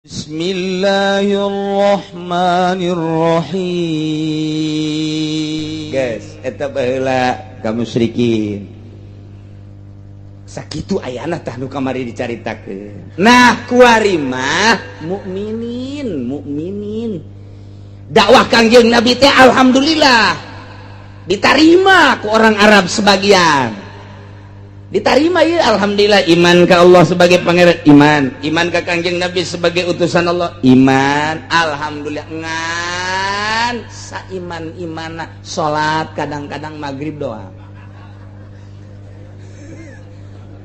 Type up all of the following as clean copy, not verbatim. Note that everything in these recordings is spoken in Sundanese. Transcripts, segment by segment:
Bismillahirrahmanirrahim. Guys, eta baheula ka musyrikin. Sakitu ayana tah nu kamari dicaritakeun. Nah, kuari mah mukminin, mukminin. Dakwah Kangjeng Nabi teh alhamdulillah ditarima ku orang Arab sebagian. Diterima ya, alhamdulillah, iman ke Allah sebagai pangeran, iman, iman ke Kangjeng Nabi sebagai utusan Allah, iman, alhamdulillah. Ngan saiman imana salat kadang-kadang maghrib doang,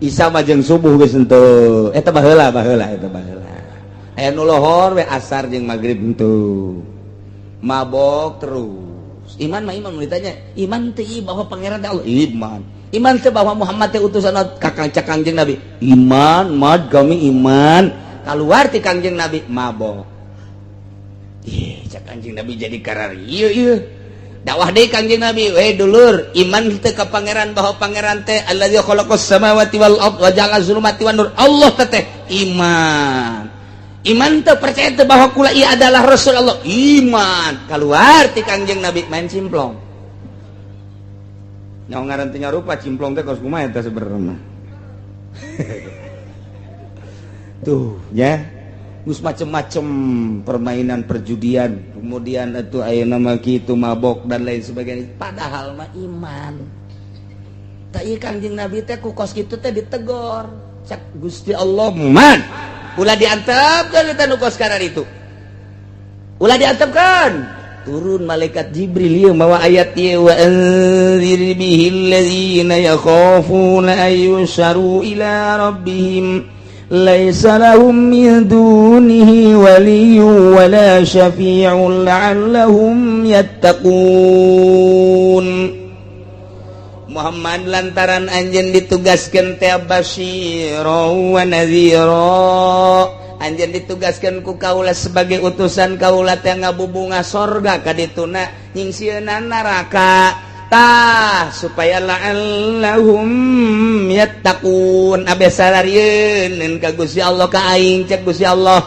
Isya mah jeung subuh geus henteu. Eta baheula, baheula, eta baheula. Aya nu lohor we, asar jeung maghrib henteu, mabok terus. Iman mah iman. Mun ditanya iman teu bahwa pangeran teh Allah, iman. Iman teh bahwa Muhammad teh utusan kakang cak Kangjeng Nabi, iman mad kami iman. Keluar ti Kangjeng Nabi, mabok. Ih, cak Kangjeng Nabi, jadi karar ieu ieu dakwah deui Kangjeng Nabi. We dulur, iman teh ka pangeran, bahwa pangeran teh allazi khalaqas samawati wal ard wa ja'ala zulumati wan nur, Allah teh teh iman. Iman teh, percaya teh bahwa kula ieu adalah Rasul Allah? Iman. Keluar ti Kangjeng Nabi, main cimplong. Nyawa ngaran teh rupa cimplong teh kos kumaha eta sebenarnya tuh ya. Geus macem-macem permainan perjudian, kemudian itu aya nama kitu, mabok dan lain sebagainya, padahal mah iman. Tak ieu Kangjeng Nabi teh ku kos kitu teh ditegor cak Gusti Allah, man ulah diantepkeun eta nu kos karar itu, ulah diantepkeun. Turun malaikat Jibril ieu mawa ayat ieu, wa anzir bihil ladzina yakhafuna ay yusharu ila rabbihim laisa lahum min dunihi waliyyun wala syafi'un la'allahum yattaqun. Muhammad, lantaran anjeun ditugaskeun teh basyira wa nadhira, anjeun ditugaskeun ku kaula sebagai utusan kaula teh ngabubunga sorga ka dituna, nyingsieunan neraka. Tah, supaya la'allahum yattaqun, abe sararieun ka Gusti Allah, ka aing, cek Gusti Allah.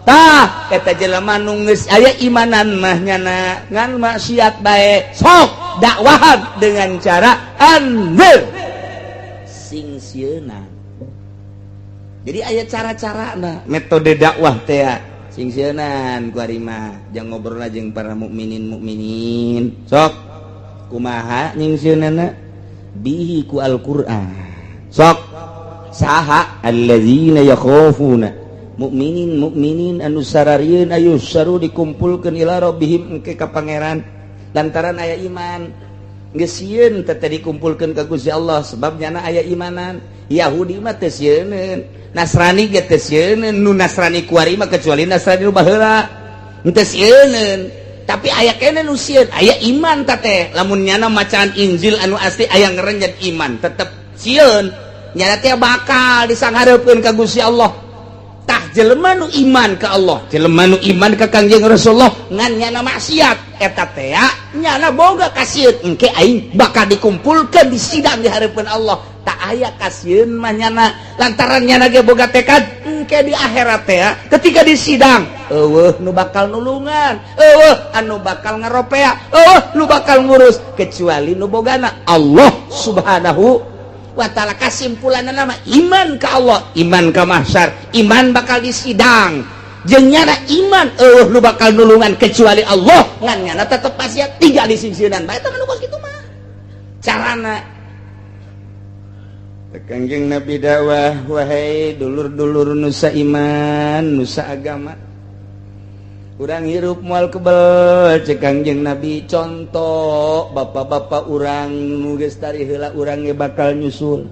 Tah, eta jelema nu geus aya imanan mah nyana ngan maksiat bae, sok dakwahan dengan cara anzir, sing sieuna. Jadi aya cara-cara nah metode dakwah teh sing sieunan. Ku ari mah jang ngobrol jeung para mukminin mukminin, sok kumaha nyingsieunan bihi ku Al-Qur'an. Sok saha allazina yakhafuna, mukminin mukminin anu sararieun ayuhsyaru dikumpulkeun ila rabbihim engke ka pangeran, lantaran aya iman geus sieun teh dikumpulkeun ka Gusti Allah, sebab nyana aya imanan. Yahudi mah teu sieuneun, Nasrani ge teu sieuneun. Nu Nasrani kuari mah kecuali Nasrani nu baheula teu sieuneun, tapi aya keneh nu sieun, aya iman ta teh. Lamun nyana macaan Injil anu asli, aya ngerenjet iman, tetep sieun nyana teh bakal disanghareupeun ka Gusti Allah. Tah, jelema nu iman ka Allah, jelema nu iman ka Kangjeng Rasulullah, ngan nyana maksiat eta teh nyana boga kasieun, engke aing bakal dikumpulkeun di sidang di hareupeun Allah. Tak aya kasieun mah nyana, lantaran nyana ge boga tekad engke di akhirat teh ketika di sidang eueuh nu bakal nulungan, eueuh anu bakal ngaropea, eueuh nu bakal ngurus, kecuali nu bogana Allah Subhanahu wa ta'ala. Kesimpulan nama iman ke Allah, iman ke mahsyar, iman bakal disidang, jeung nyana iman eueuh nu bakal nulungan kecuali Allah, ngan nyana tetep maksiat tiga disingsieunan bae. Eta mah nu kos kitu mah carana Kangjeng Nabi dakwah, wahai dulur-dulur nusa iman, nusa agama, urang hirup moal kebel, cek Kangjeng Nabi. Contoh bapak-bapak urang nu geus tari heula, urang ge bakal nyusul.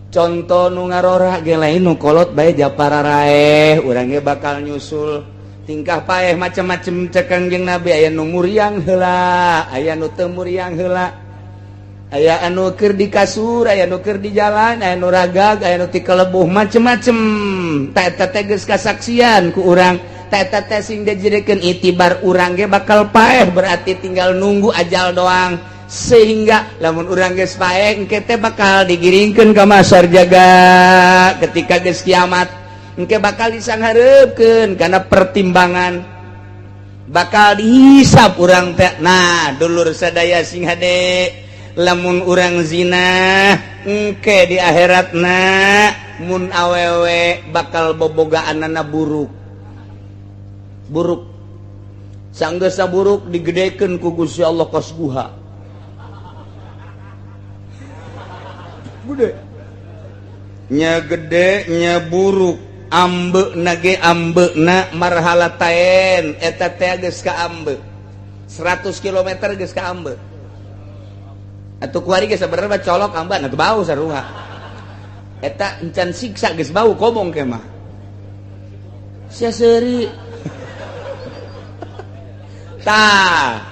Contoh nu ngarora ge lain nu kolot bae japara raeh, urang ge bakal nyusul. Tingkah paeh macam-macam, cek Kangjeng Nabi. Aya nu muriang heula, aya nu teu muriang heula, aya anu keur di kasur, aya nu keur di jalan, aya nu ragag, aya nu ti kelebuh, macem-macem. Ta eta teh geus kasaksian ku urang. Ta eta teh sing dijadikeun itibar, urang ge bakal paeh, berarti tinggal nunggu ajal doang, sehingga lamun urang geus paeh engke teh bakal digiringkeun ka mahsyar jaga ketika geus kiamat. Engke bakal disanghareupeun karena pertimbangan, bakal dihisap urang teh. Nah, dulur sadaya, sing hade, lamun urang zina, engke di akhiratna mun awewe bakal bobogaanana buruk buruk. Sanggeusna buruk, digedekeun ku Gusti Allah kos guha gede nya, gede nya, buruk ambe nage, ambe na marhala taen eta teh geus ka ambe 100 km, geus ka ambe atuh. Kuari ge sabenerna colok ambe atuh, bau sarua eta. Encan siksa geus bau kobong ke mah sia seuri. Tah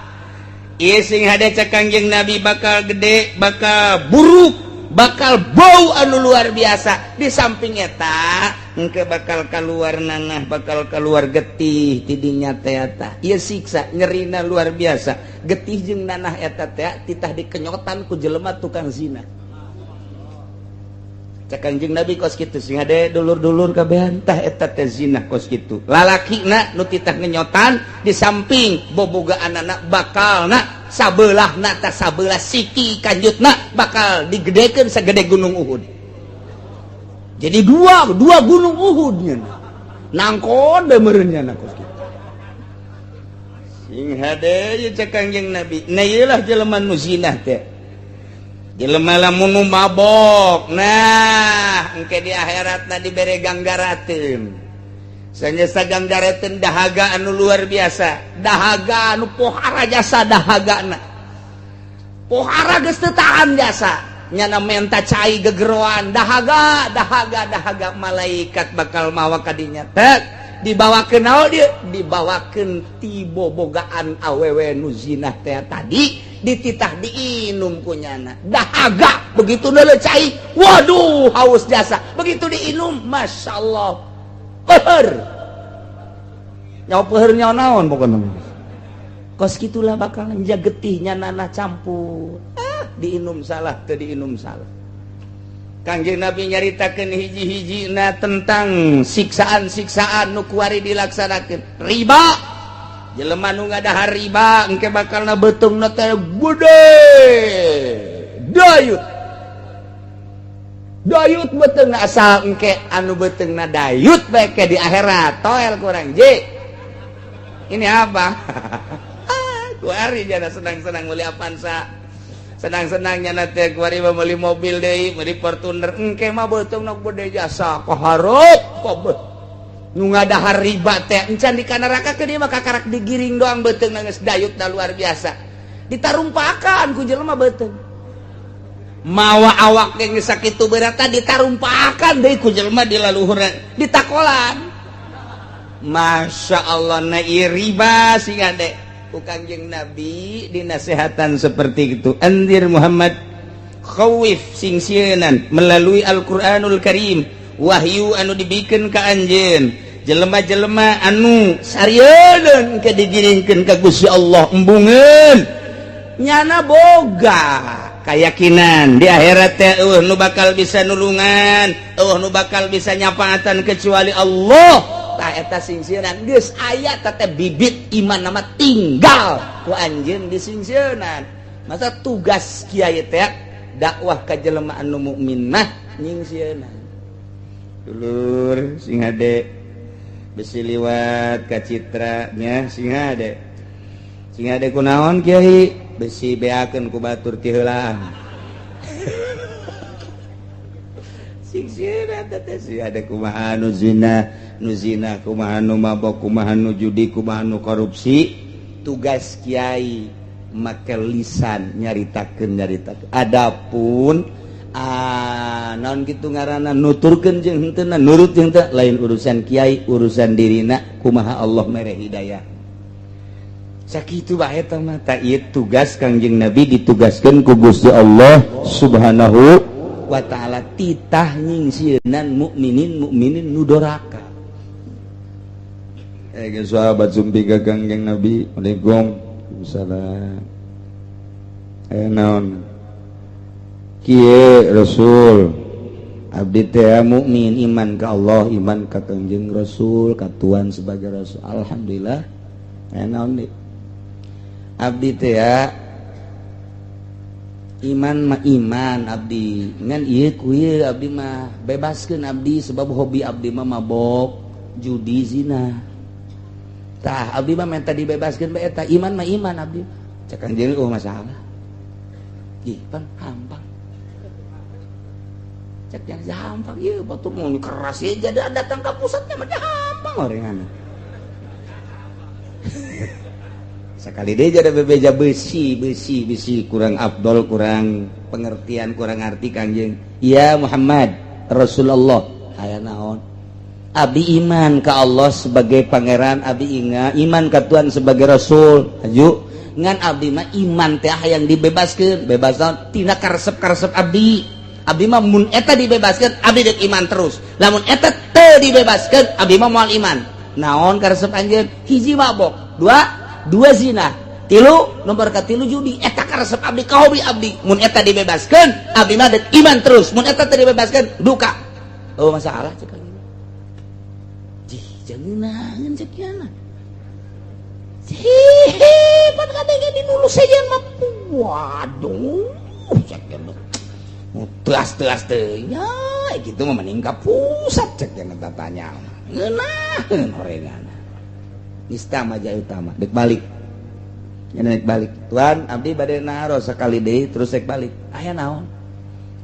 ieu, sing hade, cek Kangjeng Nabi bakal gede, bakal buruk, bakal bau anu luar biasa. Di samping eta, engke bakal keluar nanah, bakal keluar getih tidinya teh. Eta ieu siksa nyerina luar biasa. Getih jeung nanah eta teh titah dikenyotan ku jelema tukang zina. Cek Kanjeng Nabi kos kitu. Sing hade, dulur-dulur kabehan, tah eta teh zina kos kitu. Lalakina nu titah ngenyotan, di samping bobogaan anak bakalna sabelah na tah, sabelah siki kanjutna bakal digedekeun segede gunung Uhud. Jadi dua dua gunung Uhud nya nangkon bae meureun nya kos kitu. Sing hade, ye, cek Kanjeng Nabi, nah ieu lah jelema nu zina teh. Jelema lamun nu mabok, nah engke di akhiratna dibere ganggarateun, sanyesa ganggarateun dahaga anu luar biasa, dahaga anu pohara jasa, dahagana pohara geus teu tahan jasa, nyana menta cai gegeroan, dahaga dahaga dahaga. Malaikat bakal mawa kadinya tek, dibawakeun naon dia, dibawakeun ti bobogaan awewe nu zina teh tadi, dititah diinum ku nyana. Dahaga, begitu neuleuh cai, waduh, haus jasa. Begitu diinum, Masya Allah, peuheur nyawa, peuheur nyawa naon pokoknya kos gitulah. Bakal getihnya nanah campur, ah, diinum salah, teu diinum salah. Kangjeng Nabi nyaritakeun hiji-hiji na tentang siksaan-siksaan nu kuari dilaksanakeun. Riba, jelema nu ngadahar riba engke bakalna beuteungna teh gede, dayut dayut beuteungna. Asal engke anu beuteungna dayut bae ke di akhirat toel kurang je. Ini apa? Kuari jana senang-senang beli Avanza, senang-senangnya nanti kuari beli mobil deui, beli Fortuner, engke mah beuteungna gede jasa kaharep kabeh. Nu ngadahar riba teh encan di neraka ke dia mah, kakarak digiring doang beuteungna geus dayut da luar biasa. Ditarumpakan ku jelema beuteung, mawa awak yang geus sakitu beratna, ditarumpakan deui ku jelema di laluhuran, ditakolan. Masya Allah. Na ieu riba, sing hade, ku Kangjeng Nabi dinasehatan seperti itu. Anzir Muhammad, khawif, singsieunan melalui Al-Qur'anul Karim, wahyu anu dibikeun ka anjeun, jelema-jelema anu sarieun ke digiringkeun ka Gusti Allah. Embungeun nyana boga keyakinan di akhirat teh euweuh nu bakal bisa nulungan, euweuh nu bakal bisa nyafaatan kecuali Allah. Tah eta singsieunan geus aya teh bibit iman nama, tinggal ku anjeun disingsieunan. Masa tugas kiai teh dakwah ka jelema anu mukmin mah nyingsieunan. Dulur, sing hade, besi liwat ka Citra nya, sing hade, sing hade. Kunaon, Kiai? Besi beakeun ku batur ti heulaan. Sing sieun teh, sing hade. Kumaha nu zina, nu zina, kumaha nu mabok, kumaha nu judi, kumaha nu korupsi, tugas kiai make lisan nyaritakeun, nyaritakeun. Adapun, ah, naon kitu ngaranna, nuturkeun jeung henteu, nurut jeung henteu, lain urusan kiai, urusan dirina kumaha Allah mere hidayah. Sakitu bae eta mah. Ta ieu tugas Kangjeng Nabi, ditugaskeun ku Gusti Allah Subhanahu wa Ta'ala, titah nyingsieunan mukminin mukminin nu doraka. Eh, geus sahabat sumpi ka Kangjeng Nabi. Assalamualaikum. Salam. Eh, naon? Kieu, Rasul. Abdi teh mukmin, iman ke Allah, iman ka Kangjeng Rasul, ka Tuhan sebagai Rasul. Alhamdulillah. Aya naon deui? Abdi teh iman mah iman abdi, ngan ieu ku ieu abdi mah bebaskeun abdi, sebab hobi abdi mah mabok, judi, zina. Tah, abdi mah minta dibebaskeun bae eta, iman mah iman abdi. Cek Kangjeng, oh, masalah. Ih, pan hampang. Cek yang hampang ieu batur mau keras ya, jadi datang ke pusatnya mah hampang orengan. Sekali dia jadi bebeja besi, besi, besi, kurang afdol, kurang pengertian, kurang arti Kangjeng. Ya Muhammad Rasulullah, aya naon? Abdi iman ke Allah sebagai pangeran, abdi inga iman ke Tuhan sebagai Rasul. Aju ngan abdi mah iman teh yang dibebaskeun, bebas naon? Tina karesep-karesep abdi. Abdi mah mun eta dibebaskeun, abdi dek iman terus. Lamun eta teu dibebaskeun, abdi mah moal iman. Naon karesep anjeun? Hiji mabok, dua dua zina, tilu, nomor katilu judi. Eta karesep abdi, ka hobi abdi. Mun eta dibebaskeun, abdi mah dek iman terus. Mun eta teu dibebaskeun, duka. Oh, masalah cek. Jih, jangan cek yana. Hehe, pan katanya di nulu saja mah. Waduh, cek yana. Teas teas teh ya gitu mah mending ka pusat cek yana, tatanya. Ngeunaheun horengan. Nista maja utama dek balik. Nya dek balik. Tuan, abdi bade naros sekali deui, terus dek balik. Aya naon?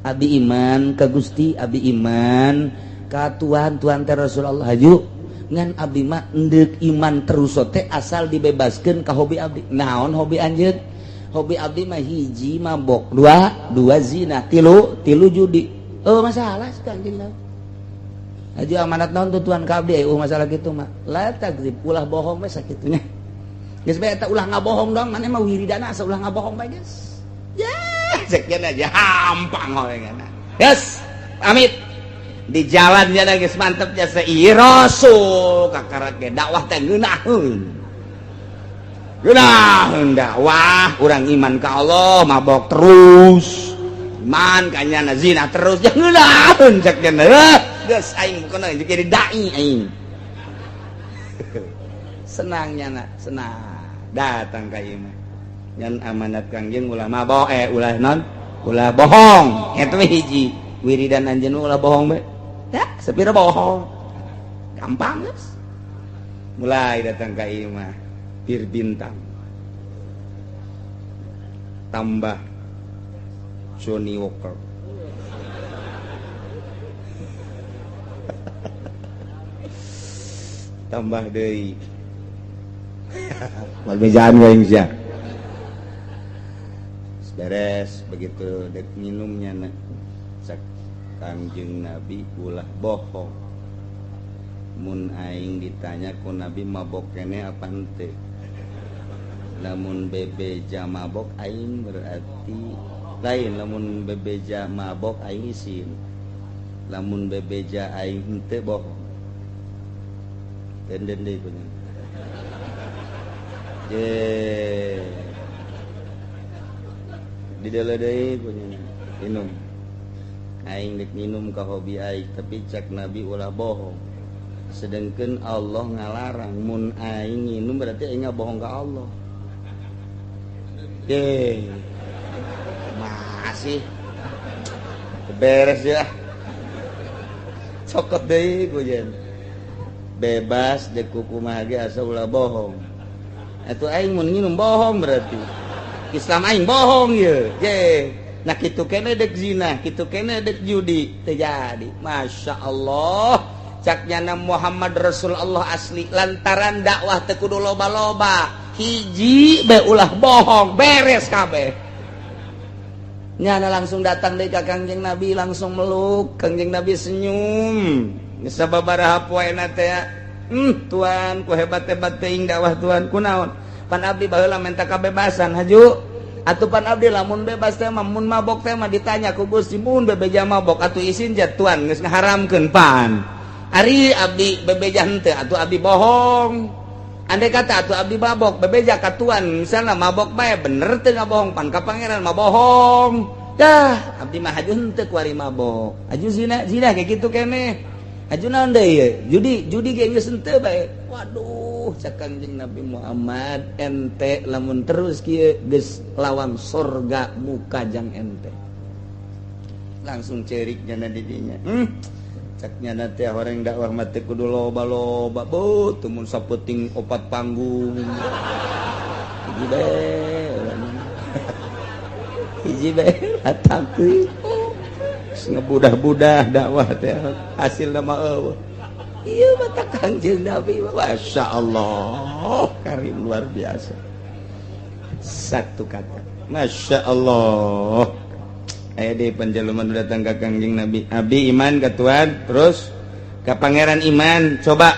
Abdi iman ka Gusti, abdi iman ka Tuhan, Tuhan teh Rasulullah. Haju ngan abdi mah endek iman terus teh asal dibebaskeun ka hobi abdi. Naon hobi anjeun? Hobi abdi mah hiji mabok, dua dua zina, tilu tilu judi. Oh, masalah Kanjeng. Haji, amanat naon tuh Tuhan ka abdi? Oh, masalah gitu mah la takdzib, ulah bohong we, sakitunya geus bae eta, ulah ngabohong dong. Maneh mah wiridana asa ulah ngabohong bae geus ya. Sekian aja hampang horengan. Yes, amit di jalannya geus mantep jasa ieu Rasul kakara ge dakwah teh ngeunaheun, ngeunaheun dakwah. Urang iman ka Allah, mabok terus, iman ka nyana, zina terus, ya ngeunaheun cek cenah. Geus aing bukan jadi dai, aing senang nyana, senang datang ka ieu mah. Ngan amanat Kangjeng ulah mabok, eh, ulah non, ulah bohong. Eta mah hiji wiridan anjeun, ulah bohong bae. Ya sepira bohong gampang geus. Mulai datang ka ieu mah bir bintang, tambah Johnny Walker, tambah deui bejaan wae sia. Beres begitu dek minumnya na. Cek Kangjeng Nabi, ulah bohong. Mun aing ditanya ku Nabi, mabok kene apa henteu? Lamun bebeja mabok aing, berarti lain. Lamun bebeja mabok aing isin, lamun bebeja aing henteu, bohong. Den deui punya je di deui punya minum. Aing dek minum ka hobi aing, tapi cek Nabi ulah bohong, sedangkan Allah ngalarang. Mun aing minum berarti aing bohong ka Allah. Eh, masih beres ya, cokot deui ku bebas dek kumaha ge asa ulah bohong. Atuh aing mun nginum bohong, berarti Islam aing bohong ye. Ye, nah kitu kene dek zina, kitu kene dek judi, terjadi. Masya Allah, cak nyana Muhammad Rasul Allah asli, lantaran dakwah teu kudu loba-loba, hiji be ulah bohong, beres kabeh. Nyana langsung datang deui ka Kangjeng Nabi, langsung meluk Kangjeng Nabi, senyum. Sababaraha poena teh, Tuan, ku hebat-hebat teuing dakwah Tuan. Kunaon? Pan abdi baheula minta kebebasan. Haju atuh, pan abdi lamun bebas teh mah, mun mabok teh mah ditanya ku Gusti. Mun bebeja mabok atuh isin ja, Tuan geus ngaharamkeun pan. Ari abdi bebeja henteu, atuh abdi bohong. Andai kata atuh abdi mabok bebeja ka Tuan, misalnya mabok bae, bener teu ngabohong? Pan ka pangeran mah bohong. Dah abdi mah haju henteu kuari mabok. Haju zina zina kayak gitu keneh. Haju naon deui? Judi judi ge geus henteu bae. Waduh, cak Kangjeng Nabi Muhammad ente lamun terus kieu geus lawang sorga muka jang ente. Langsung cerik nyana di dinya. Cak nyana teh orang dakwah mah teh kudu loba-loba beuh teu mun sapeuting opat panggung. Hiji bae. Hiji bae latangkeun. Ngebudah-budah dakwah teh hasilna mah eueuh. Ieu mah tah Kangjeng Nabi Masya Allah karim luar biasa. Satu kata Masya Allah. Aya deui panjaluman datang ka Kangjeng Nabi. Abdi iman ka Tuhan, terus ka Pangeran iman, coba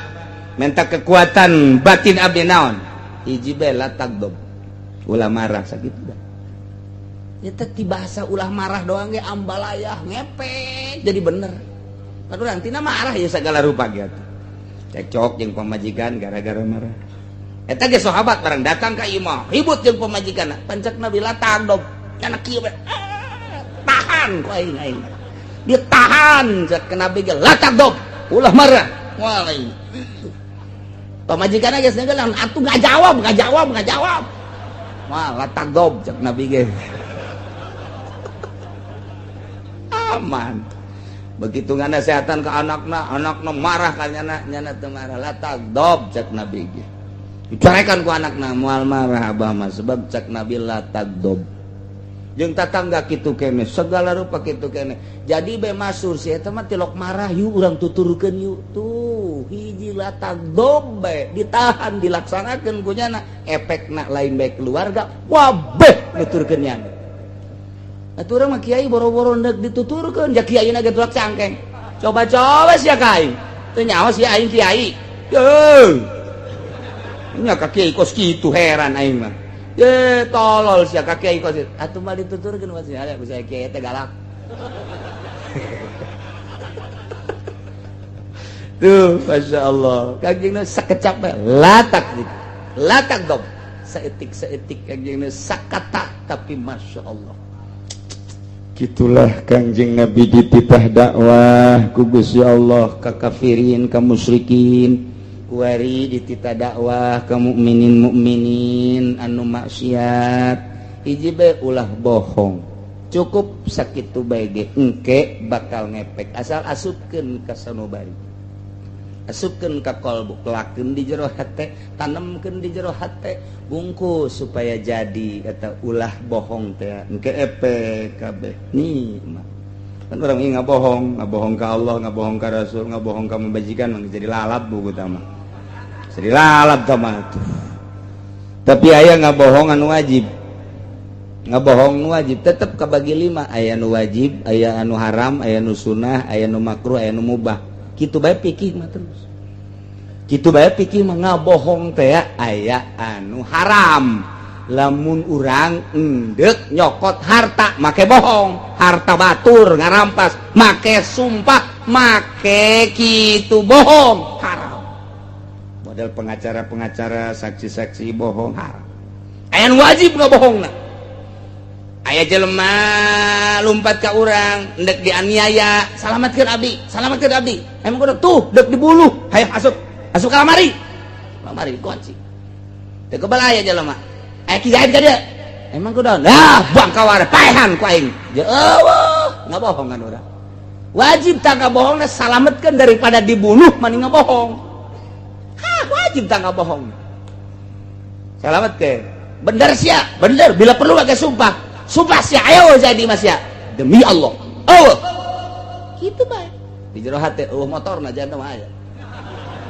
minta kekuatan batin abdi naon? Hiji bae la tagdob. Ulah marah sakitu dah. Ya teh bahasa ulah marah doang ge ambalayah ngepek jadi bener. Kan urang tina marah ya segala rupa gitu. Cekcok jeung pamajikan gara-gara marah. Eta ge sahabat barang datang ka imah, ribut jeung pamajikan. Pancak Nabi la tagdob. Kana kieu bae. Tahan ku aing aing. Dia tahan cek Nabi ge la tagdob. Ulah marah. Moal aing. Pamajikan geus ngegelang atuh enggak jawab, enggak jawab, enggak jawab. Moal la tagdob cek Nabi ge. Aman. Begitu nganasehatan ke anakna, anakna marah ka nyana, nyana teu marah. La tagdob cek Nabi ge. Dicarekan ku anakna moal marah abah mah sebab cek Nabi la tagdob. Jeung tatangga kitu kene, segala rupa kitu kene. Jadi be masur si eta mah tilok marah yuk urang tuturkeun yuk. Tuh, hiji la tagdob bae ditahan dilaksanakeun ku nyana, efekna lain bae keluarga, wabeh nuturkeun nyana. Atuh urang mah kiai boro-boro ndek dituturkeun, ja kiaina ge tulak cangkeng. Coba-coba sia ka aing. Teu nyaho sia aing kiai. Yeuh. Nya ka kiai kos kitu heran aing mah. Ye tolol sia ka kiai kos. Atuh mah dituturkeun mah sia bisa kiai teh galak. Tuh, Masya Allah. Kangjengna sakecap bae latak gitu. Latak dom. Saeutik-saeutik kangjengna sakata tapi Masya Allah. Gitulah Kangjeng Nabi dititah dakwah ku Gusti Allah ka kafirin ka musyrikin, kuari dititah dakwah ka mukminin mukminin anu maksiat. Hiji bae ulah bohong. Cukup sakitu bae ge engke bakal ngepek asal asupkeun ka sanubari. Asupkeun ka kolbu, kelakeun di jero hate, tanemkeun di jero hate, bungkus supaya jadi eta ulah bohong teh engke epek kabeh. Nih mah kan orang ini ngabohong, ngabohong ka Allah, ngabohong ka Rasul, ngabohong ka majikan, jadi lalap buku tama. Jadi lalap tama tuh. Tapi aya ngabohong anu wajib. Ngabohong nu wajib tetep kabagi 5, aya nu wajib, aya anu haram, aya nu sunnah, aya nu makruh, aya nu mubah. Kitu bae pikir mah terus. Kitu bae pikir mah ngabohong teh aya anu haram. Lamun urang endek nyokot harta make bohong, harta batur ngarampas make sumpah, make kitu bohong haram. Model pengacara-pengacara, saksi-saksi bohong haram. Aya nu wajib ngabohongna. Aya jelema lumpat ka urang endek dianiaya, salamatkeun abdi, salamatkeun abdi. Emang kudu tuh dek dibuluh, hayang asup, asup ka lamari. Lamari kunci. Teu kebal aya jelema. Aya ki gaib ka dieu. Emang kudu nah buang kawara paehan ku aing. Eueuh, ngabohongan urang. Wajib tak ngabohongna salametkeun daripada dibunuh mending ngabohong. Hah, wajib tak ngabohong. Salametkeun. Bener sia, bener bila perlu pakai sumpah. Sumpah sia, ayo jadi mas ya. Demi Allah. Oh. Kitu bae. Di jero hate eueuh motorna jangan mah aya.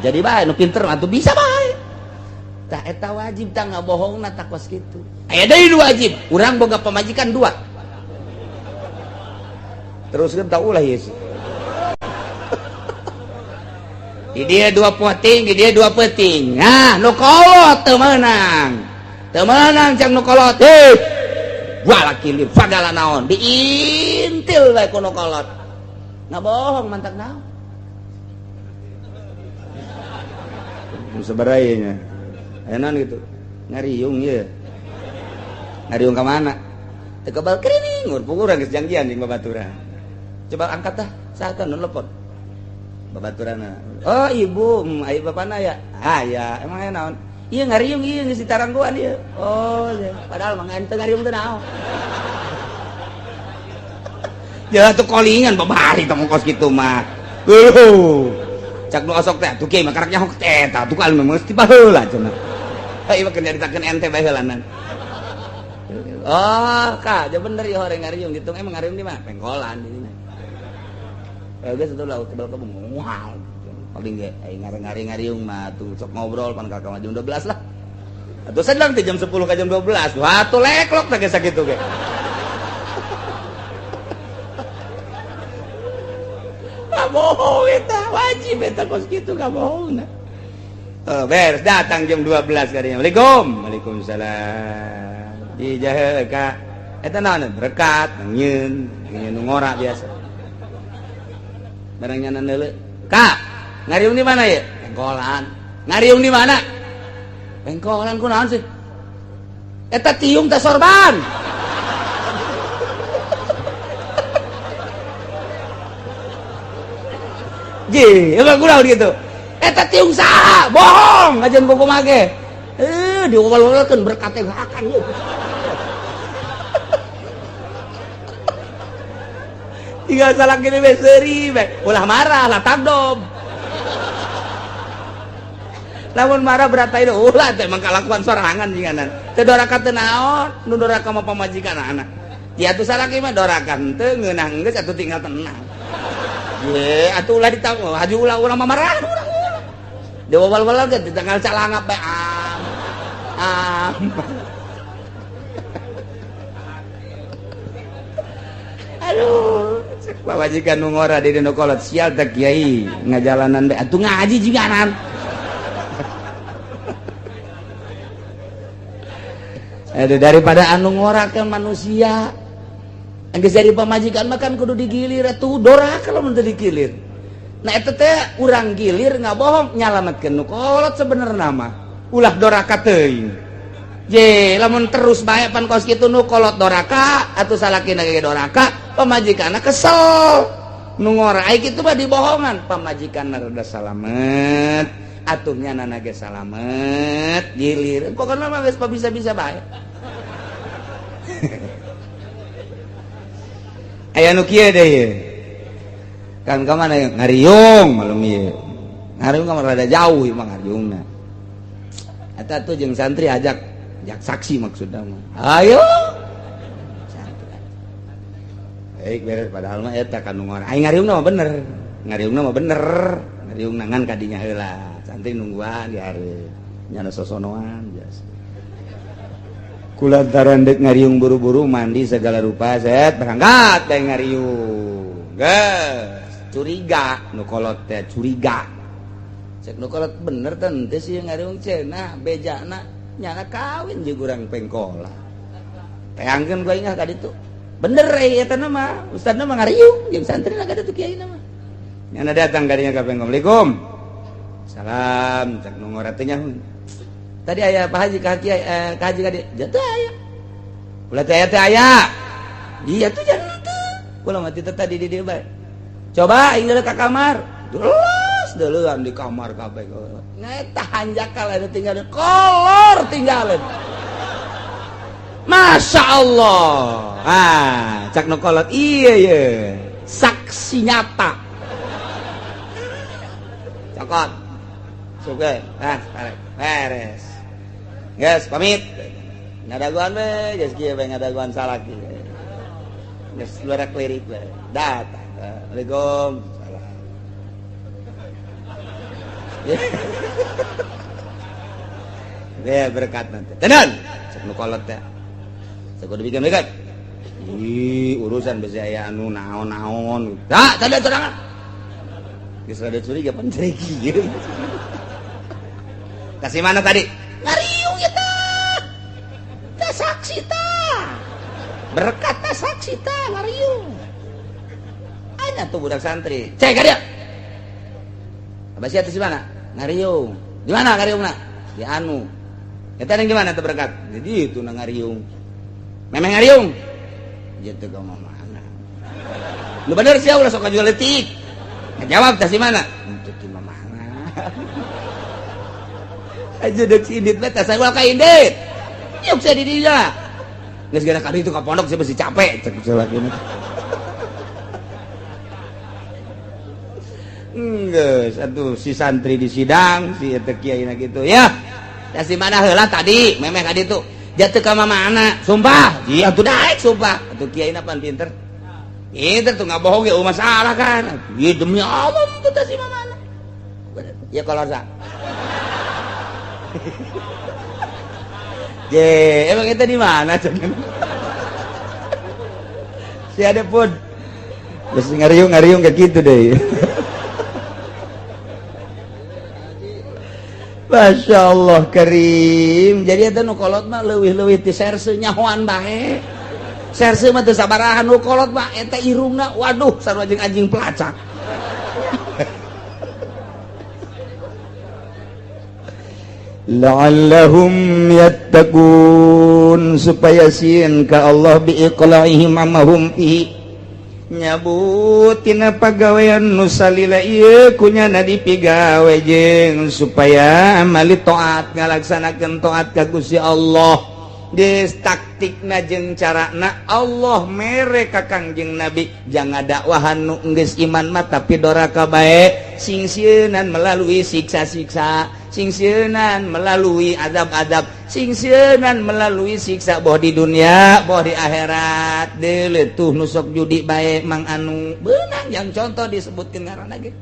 Jadi bae nu pinter mah atuh bisa bae. Tah eta wajib tah ngabohongna tah kos kitu. Aya deui nu wajib, urang boga pamajikan 2. Teruskeun tah ulah ieu. Di dia 2 poting, di dia 2 peting. Nah, nu kolot teu meunang. Teu meunang cang nu kolot. Hei. Walaki li fagala naon diintil bae ku nu kolot. Ngabohong mantak naon. Nu sabaraha nya? Aya naon gitu? Ngariung ieu. Ngariung ka mana? Teu kebal krining. Cingur puguh urang geus janjian jeung babaturan. Coba angkat tah, saha nu telepon? Babaturanna. Oh, ibu, aya bapana ya? Ah, ya, emang aya naon? Iya ngariung ieu geus ditaranggoan ieu. Oh, ya. Padahal mah teu ngariung teh naon. Ya tuh kolingan babari teh kos kitu mah. Cak nu osok teh atuh kieu mah karak nyaho teh eta tuh kan mesti baheula cenah. Ieu mah nyaritakeun ente bae heulanan. Oh, kak, ja bener ya horeng ngariung ditung emang ngariung di mah pengkolan di dinya. Geus atuh lah kebal kebung mual. Paling ge aing ngari-ngari ngariung mah tuh sok ngobrol pan ka jam 12 lah. Atuh sedang teh jam 10 ka jam 12. Wah, atuh leklok teh geus sakitu ge. Bohong eta wajib eta kos kitu ka bohongna. Oh, beres datang jam 12 kadinya. Waalaikum. Waalaikumsalam. Di jahe ka eta naon berkat nyieun nyieun nu ngora biasa. Barang nyana neuleu. Kak, ngariung di mana ya? Pengkolan. Ngariung di mana? Pengkolan ku naon sih? Eta tiung teh sorban. Ji, emang kurang gitu. Eta tiung saha? Bohong ajan buku mage. Diwel-welkeun berkat teh akan ieu. Tinggal salah gini we seuri we. Ulah marah lah tagdob. Lamun marah berata itu ulah teh emang kalakuan sorangan jinganan. Teu doraka teu naon, nu doraka mah pamajikan anak. Ya atuh salaki mah doraka henteu ngeunah geus atuh tinggal tenang. Ye, atuh ulah ditanggung, haji ulah ulah marah urang ulah. Diwawal-wal ge di tanggal calangap bae am. Am. Aduh, cek pamajikan nu ngora di dina kolot sial teh kiai ngajalanan bae atuh ngaji jiganan. Aduh, daripada anu ngora ke manusia. Geus jadi pamajikan mah kan kudu digilir atuh doraka lamun teu digilir. Nah eta teh urang gilir ngabohong nyalametkeun nu kolot sebenarna mah. Ulah doraka teuing. Je, lamun terus bae pan kos kitu nu kolot doraka atuh salakina ge doraka, pamajikanna kesel. Nu ngora ai kitu mah dibohongan, pamajikanna rada salamet, atuh nyanana ge salamet, gilir. Pokona mah geus bisa-bisa bae. Aya nu kieu deui ye. Kan ka mana ngariung malum ieu. Ngariung ka rada jauh ieu mah ngariungna. Eta tuh jeung santri ajak, ajak saksi maksudna mah. Ayo. Santri. Baik beres padahal mah eta kan nu ngora. Aing ngariungna mah bener. Ngariungna mah bener. Ngariungna ngan kadinya heula. Santri nungguan di hareup. Nyana sosonoan biasa. Kulantaran dek ngariung buru-buru mandi segala rupa set berangkat deh ngariung. Geus curiga nu kolot teh curiga. Cek nu kolot bener teh sih ngariung cenah bejana nyana kawin jeung urang pengkola. Teangkeun gua ingat ka ditu. Bener eta mah ustadna mah ngariung jeung santri ka ditu kiai mah. Nyana datang kadinya ka pengkola. Assalamualaikum. Salam cek nu ngora teh nyaho. Tadi aya Pak Haji ka kiai ka haji ka dieu. Jatuh aya. Ulah teh aya teh aya. Iya tuh jangan teu. Kula mah teu tadi di dieu bae. Coba aing deuleu ka kamar. Terus deuleuan di kamar kabeh. Eta hanjakal anu tinggal kolor tinggalin. Masya Allah. Ah, cak nu kolot iya ye. Saksi nyata. Cokot. Suge, ah, beres. Guys, pamit. Ngadaguan we, geus kieu we ngadaguan salaki. Geus luar klirik we. Datang. Assalamualaikum. Salam. Ya berkat nanti. Tenan. Cek nu kolot teh. Cek kudu bikin berkat. Ih, urusan besi aya anu naon-naon. Tah, tadi sorangan. Geus rada curiga pan curiga. Kasih mana tadi? Ngariung ya tah. Tah saksi tah. Berkat tah saksi tah ngariung. Anya tuh budak santri. Cek ka dia. Abah sia di mana? Ngariung. Di mana ngariungna? Di anu. Eta yang di mana teh berkat? Di ditu na ngariung. Memang ngariung. Jatuh ka mamana. Lu bener sih, ulah sok jual letik. Jawab tas di mana? Untuk di mamana. Aja dek si Indit mah tas ulah ka Indit. Yuk saya di dia. Geus gara kali itu ka pondok saya masih capek cek lagi. Geus atuh si santri di sidang si eta kiai na gitu ya. Tas di mana heula tadi memeh ka ditu. Jatuh ka mamana, sumpah. Iya atuh daek sumpah. Atuh kiai na pan pinter. Pinter tuh nggak bohong ya masalah kan. Iya demi Allah itu tas di mamana. Ya kalau sa. Je, emang kita di mana? Si ada pun. Terus ngariung-ngariung kayak gitu deh. Masya Allah karim. Jadi eta nu kolot mah leuwih-leuwih ti serse nyahoan bae. Serse mah teu sabarahan, nu kolot mah eta irungna waduh sarua jeung anjing pelacak. La'allahum yattaqun, supaya sieun ka Allah biiqla'ihim amahum fihi nyabutina pagawean nu salila ieu kunyana dipigawe jeung supaya amali taat ngalaksanakeun taat ka Gusti Allah. Geus taktikna jeung carana Allah mere ka Kangjeng Nabi jangan dakwahan nu geus iman mah tapi doraka bae sing sieunan melalui siksa-siksa, sing sieunan melalui azab-azab, sing sieunan melalui siksa boh di dunia boh di akhirat. Deuleu tuh nu sok judi bae Mang Anu beunang yang contoh disebutkeun ngaranna ge.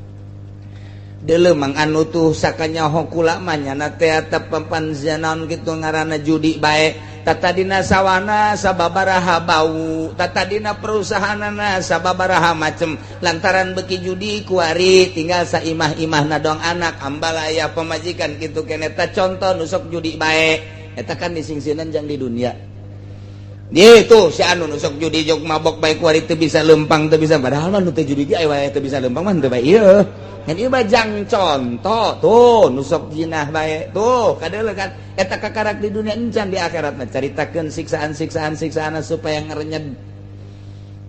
Deuleu Mang Anu tuh sakanyaho kula mah nyana teh papan zanaon kitu ngaranna judi bae. Tata dina sawana sababaraha bau, tata dina perusahaanana sababaraha macem lantaran beki judi kuari tinggal saimah-imahna dong anak ambalaya pemajikan kitu keneh. Eta contoh nu sok judi bae eta kan disingsieunan jang di dunia. Itu si anu nu sok judi jog mabok bae kuari teu bisa lempang teu bisa, padahal mah nu teu judi ge aya teu bisa lempang mah teu bae ieu. Kan ieu mah jang contoh tuh nu sok jinah bae tuh kadeuleu kan eta kakarak di dunia encan di akhirat mah caritakeun siksaan-siksaan siksaan supaya ngerenyed.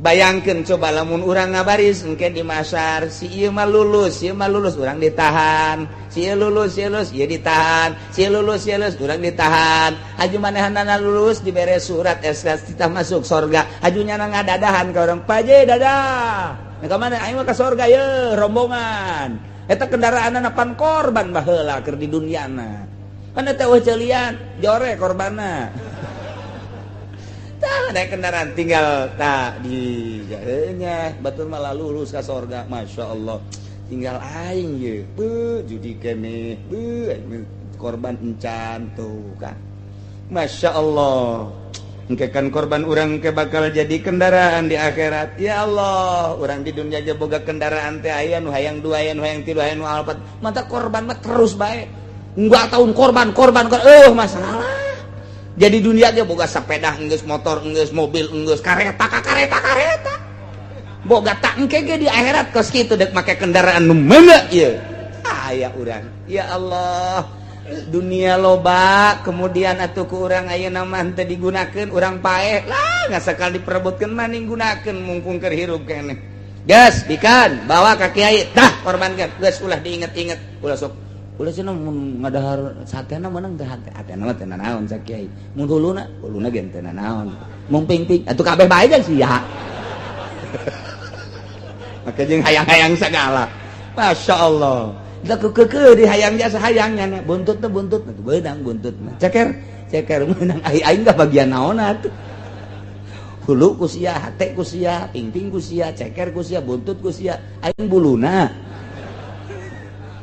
Bayangkeun coba lamun urang ngabaris engke di masar si ieu mah lulus, ieu mah lulus urang ditahan, si ieu lulus, ieu lulus, ieu ditahan, si ieu lulus, ieu lulus urang ditahan. Haju manehanana lulus dibere surat SK kita masuk sorga. Haju nyana ngadadahan ka urang, "Paje dadah." Nah, ka mana aing mah ka sorga ye rombongan. Eta kendaraanna pan korban baheula keur di duniana. Kan eta eueuh ceulian, jore korbanna. Tah ada kendaraan tinggal tak di nya batur malah lulus ka sorga. Masya Allah. Tinggal aing ye. Beuh judi keneh, beuh korban encan tuh kan. Masya Allah. Engke kan korban urang ke bakal jadi kendaraan di akhirat. Ya Allah, urang di dunia aja boga kendaraan teh aya nu hayang dua, aya nu hayang tilu, aya nu alpat. Mata korban mah terus bae. Enggak tahun korban, korban, korban. Masalah. Jadi dunia aja boga sepeda enggeus, motor enggeus, mobil enggeus, kareta ka kareta kareta. Boga tak engke ge di akhirat kos kitu dek make kendaraan nu meuneu ieu. Aya urang. Ya Allah. Dunia loba kemudian atuh ku urang ayeuna mah teu digunakeun urang paeh lah ngasakal diperebutkeun mah gunakeun mungkung keur hirup keneh. Geus bikan bawa ka kiai tah korbankeun geus ulah diinget-inget ulah sok ulah cenah mun ngadahar satena meunang teh hate hatena mah teu nanaon sa kiai mun huluna huluna ge teu nanaon mun ping-ping atuh kabeh bae jeung sia. Maka jeung hayang-hayang sagala. Masya Allah. Ke di hayang jasa hayangnya buntut tuh buntut tuh beunang buntut mah ceker ceker meunang aing aing gak bagian naon atuh hulu ku sia hate ku sia pingping ku sia ceker ku sia buntut ku sia aing buluna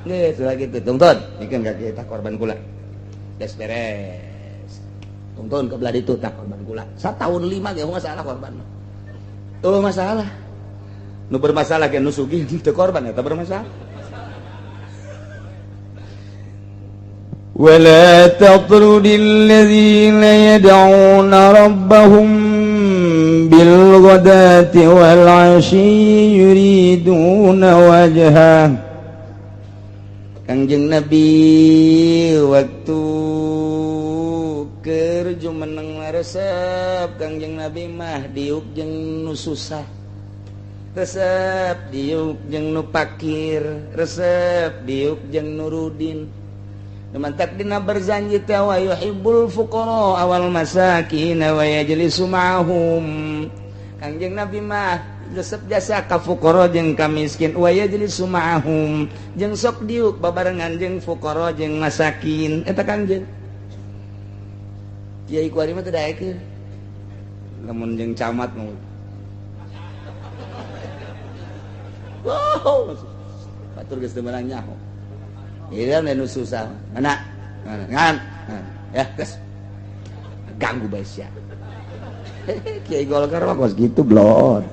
geus lah gitu tungtun mikeun ka kita korban kula geus beres tungtun ke belah ditu tah korban kula satahun 5 ge masalah korban mah tuh masalah nu bermasalah ge nu sugih teu korban eta bermasalah. ولا تطرد الذين يدعون ربهم بالغداة والعشي يريدون وجهه. Kangjeng Nabi waktu Keur jumeneng resep Kangjeng Nabi mah diuk jeung nu susah, resep diuk jeung nu pakir, resep diuk jeung nu rudin. Mantak dina Barzanji teh wa yuhibbul fuqara wal masakin wa yajlisu ma'hum. Kangjeng Nabi mah resep jasa ka fuqara jeung ka miskin, wa yajlisu ma'hum, jeung sok diuk babarengan jeung fuqara jeung masakin. Eta Kangjeng Kiai kuari mah teu daekeun lamun jeung camat mau. Wow, batur geus teu meunang nyaho. Iya, nu susah. Mana? Ngan. Ya, geus. Ganggu bae sia. Kiai Golkar mah kos gitu blon.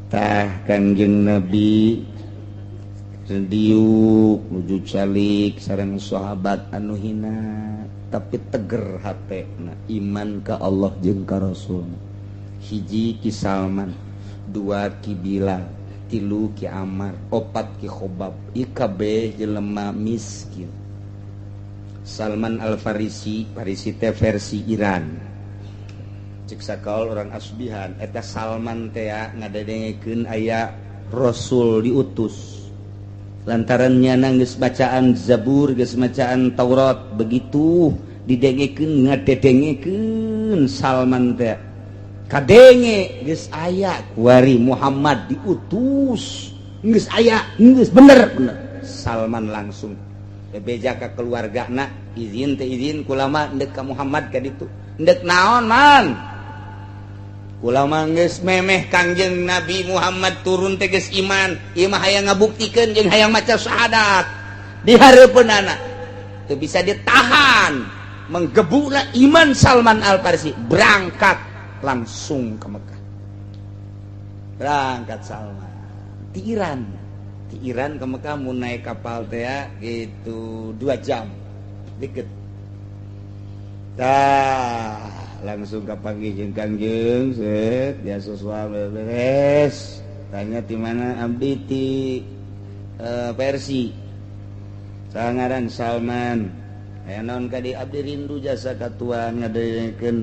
Tah Kangjeng Nabi diuk nuju calik sareng sahabat anu hina tapi teger hatena iman ka Allah jeung ka Rasul. Hiji Ki Salman, dua Ki Bilal, tilu Ki Amar, opat Ki Khobab, IKB jelema miskin. Salman Al-Farisi, Farisi teh versi Iran. Cek sakaol orang Asbihan, eta Salman teh ngadedengekeun aya Rasul diutus. Lantaran nyana geus bacaan Zabur, geus bacaan Taurat, begitu didengekeun ngadedengekeun Salman teh. Kadenge geus aya kuari Muhammad diutus, geus aya, geus bener bener. Salman langsung bebeja ka keluargana, izin teh izin kulama ndek ka Muhammad ka ditu. Ndek naon man? Kulama geus memeh Kangjeng Nabi Muhammad turun teh geus iman, ieu mah hayang ngabuktikeun jeung hayang maca syahadat di hareupeunana. Teu bisa ditahan, menggebukna iman Salman Al-Farisi, berangkat langsung ke Mekah. Berangkat Salman di Iran, di Iran ke Mekah mau naik kapal teh gitu 2 jam deket. Tah langsung kapanggih jeung Kangjeng, set biasa suami beres. Tanya di mana abdi ti Persi. Sangaran Salman. Aya naon ka di abdi rindu jasa ka tuan ngadedengekeun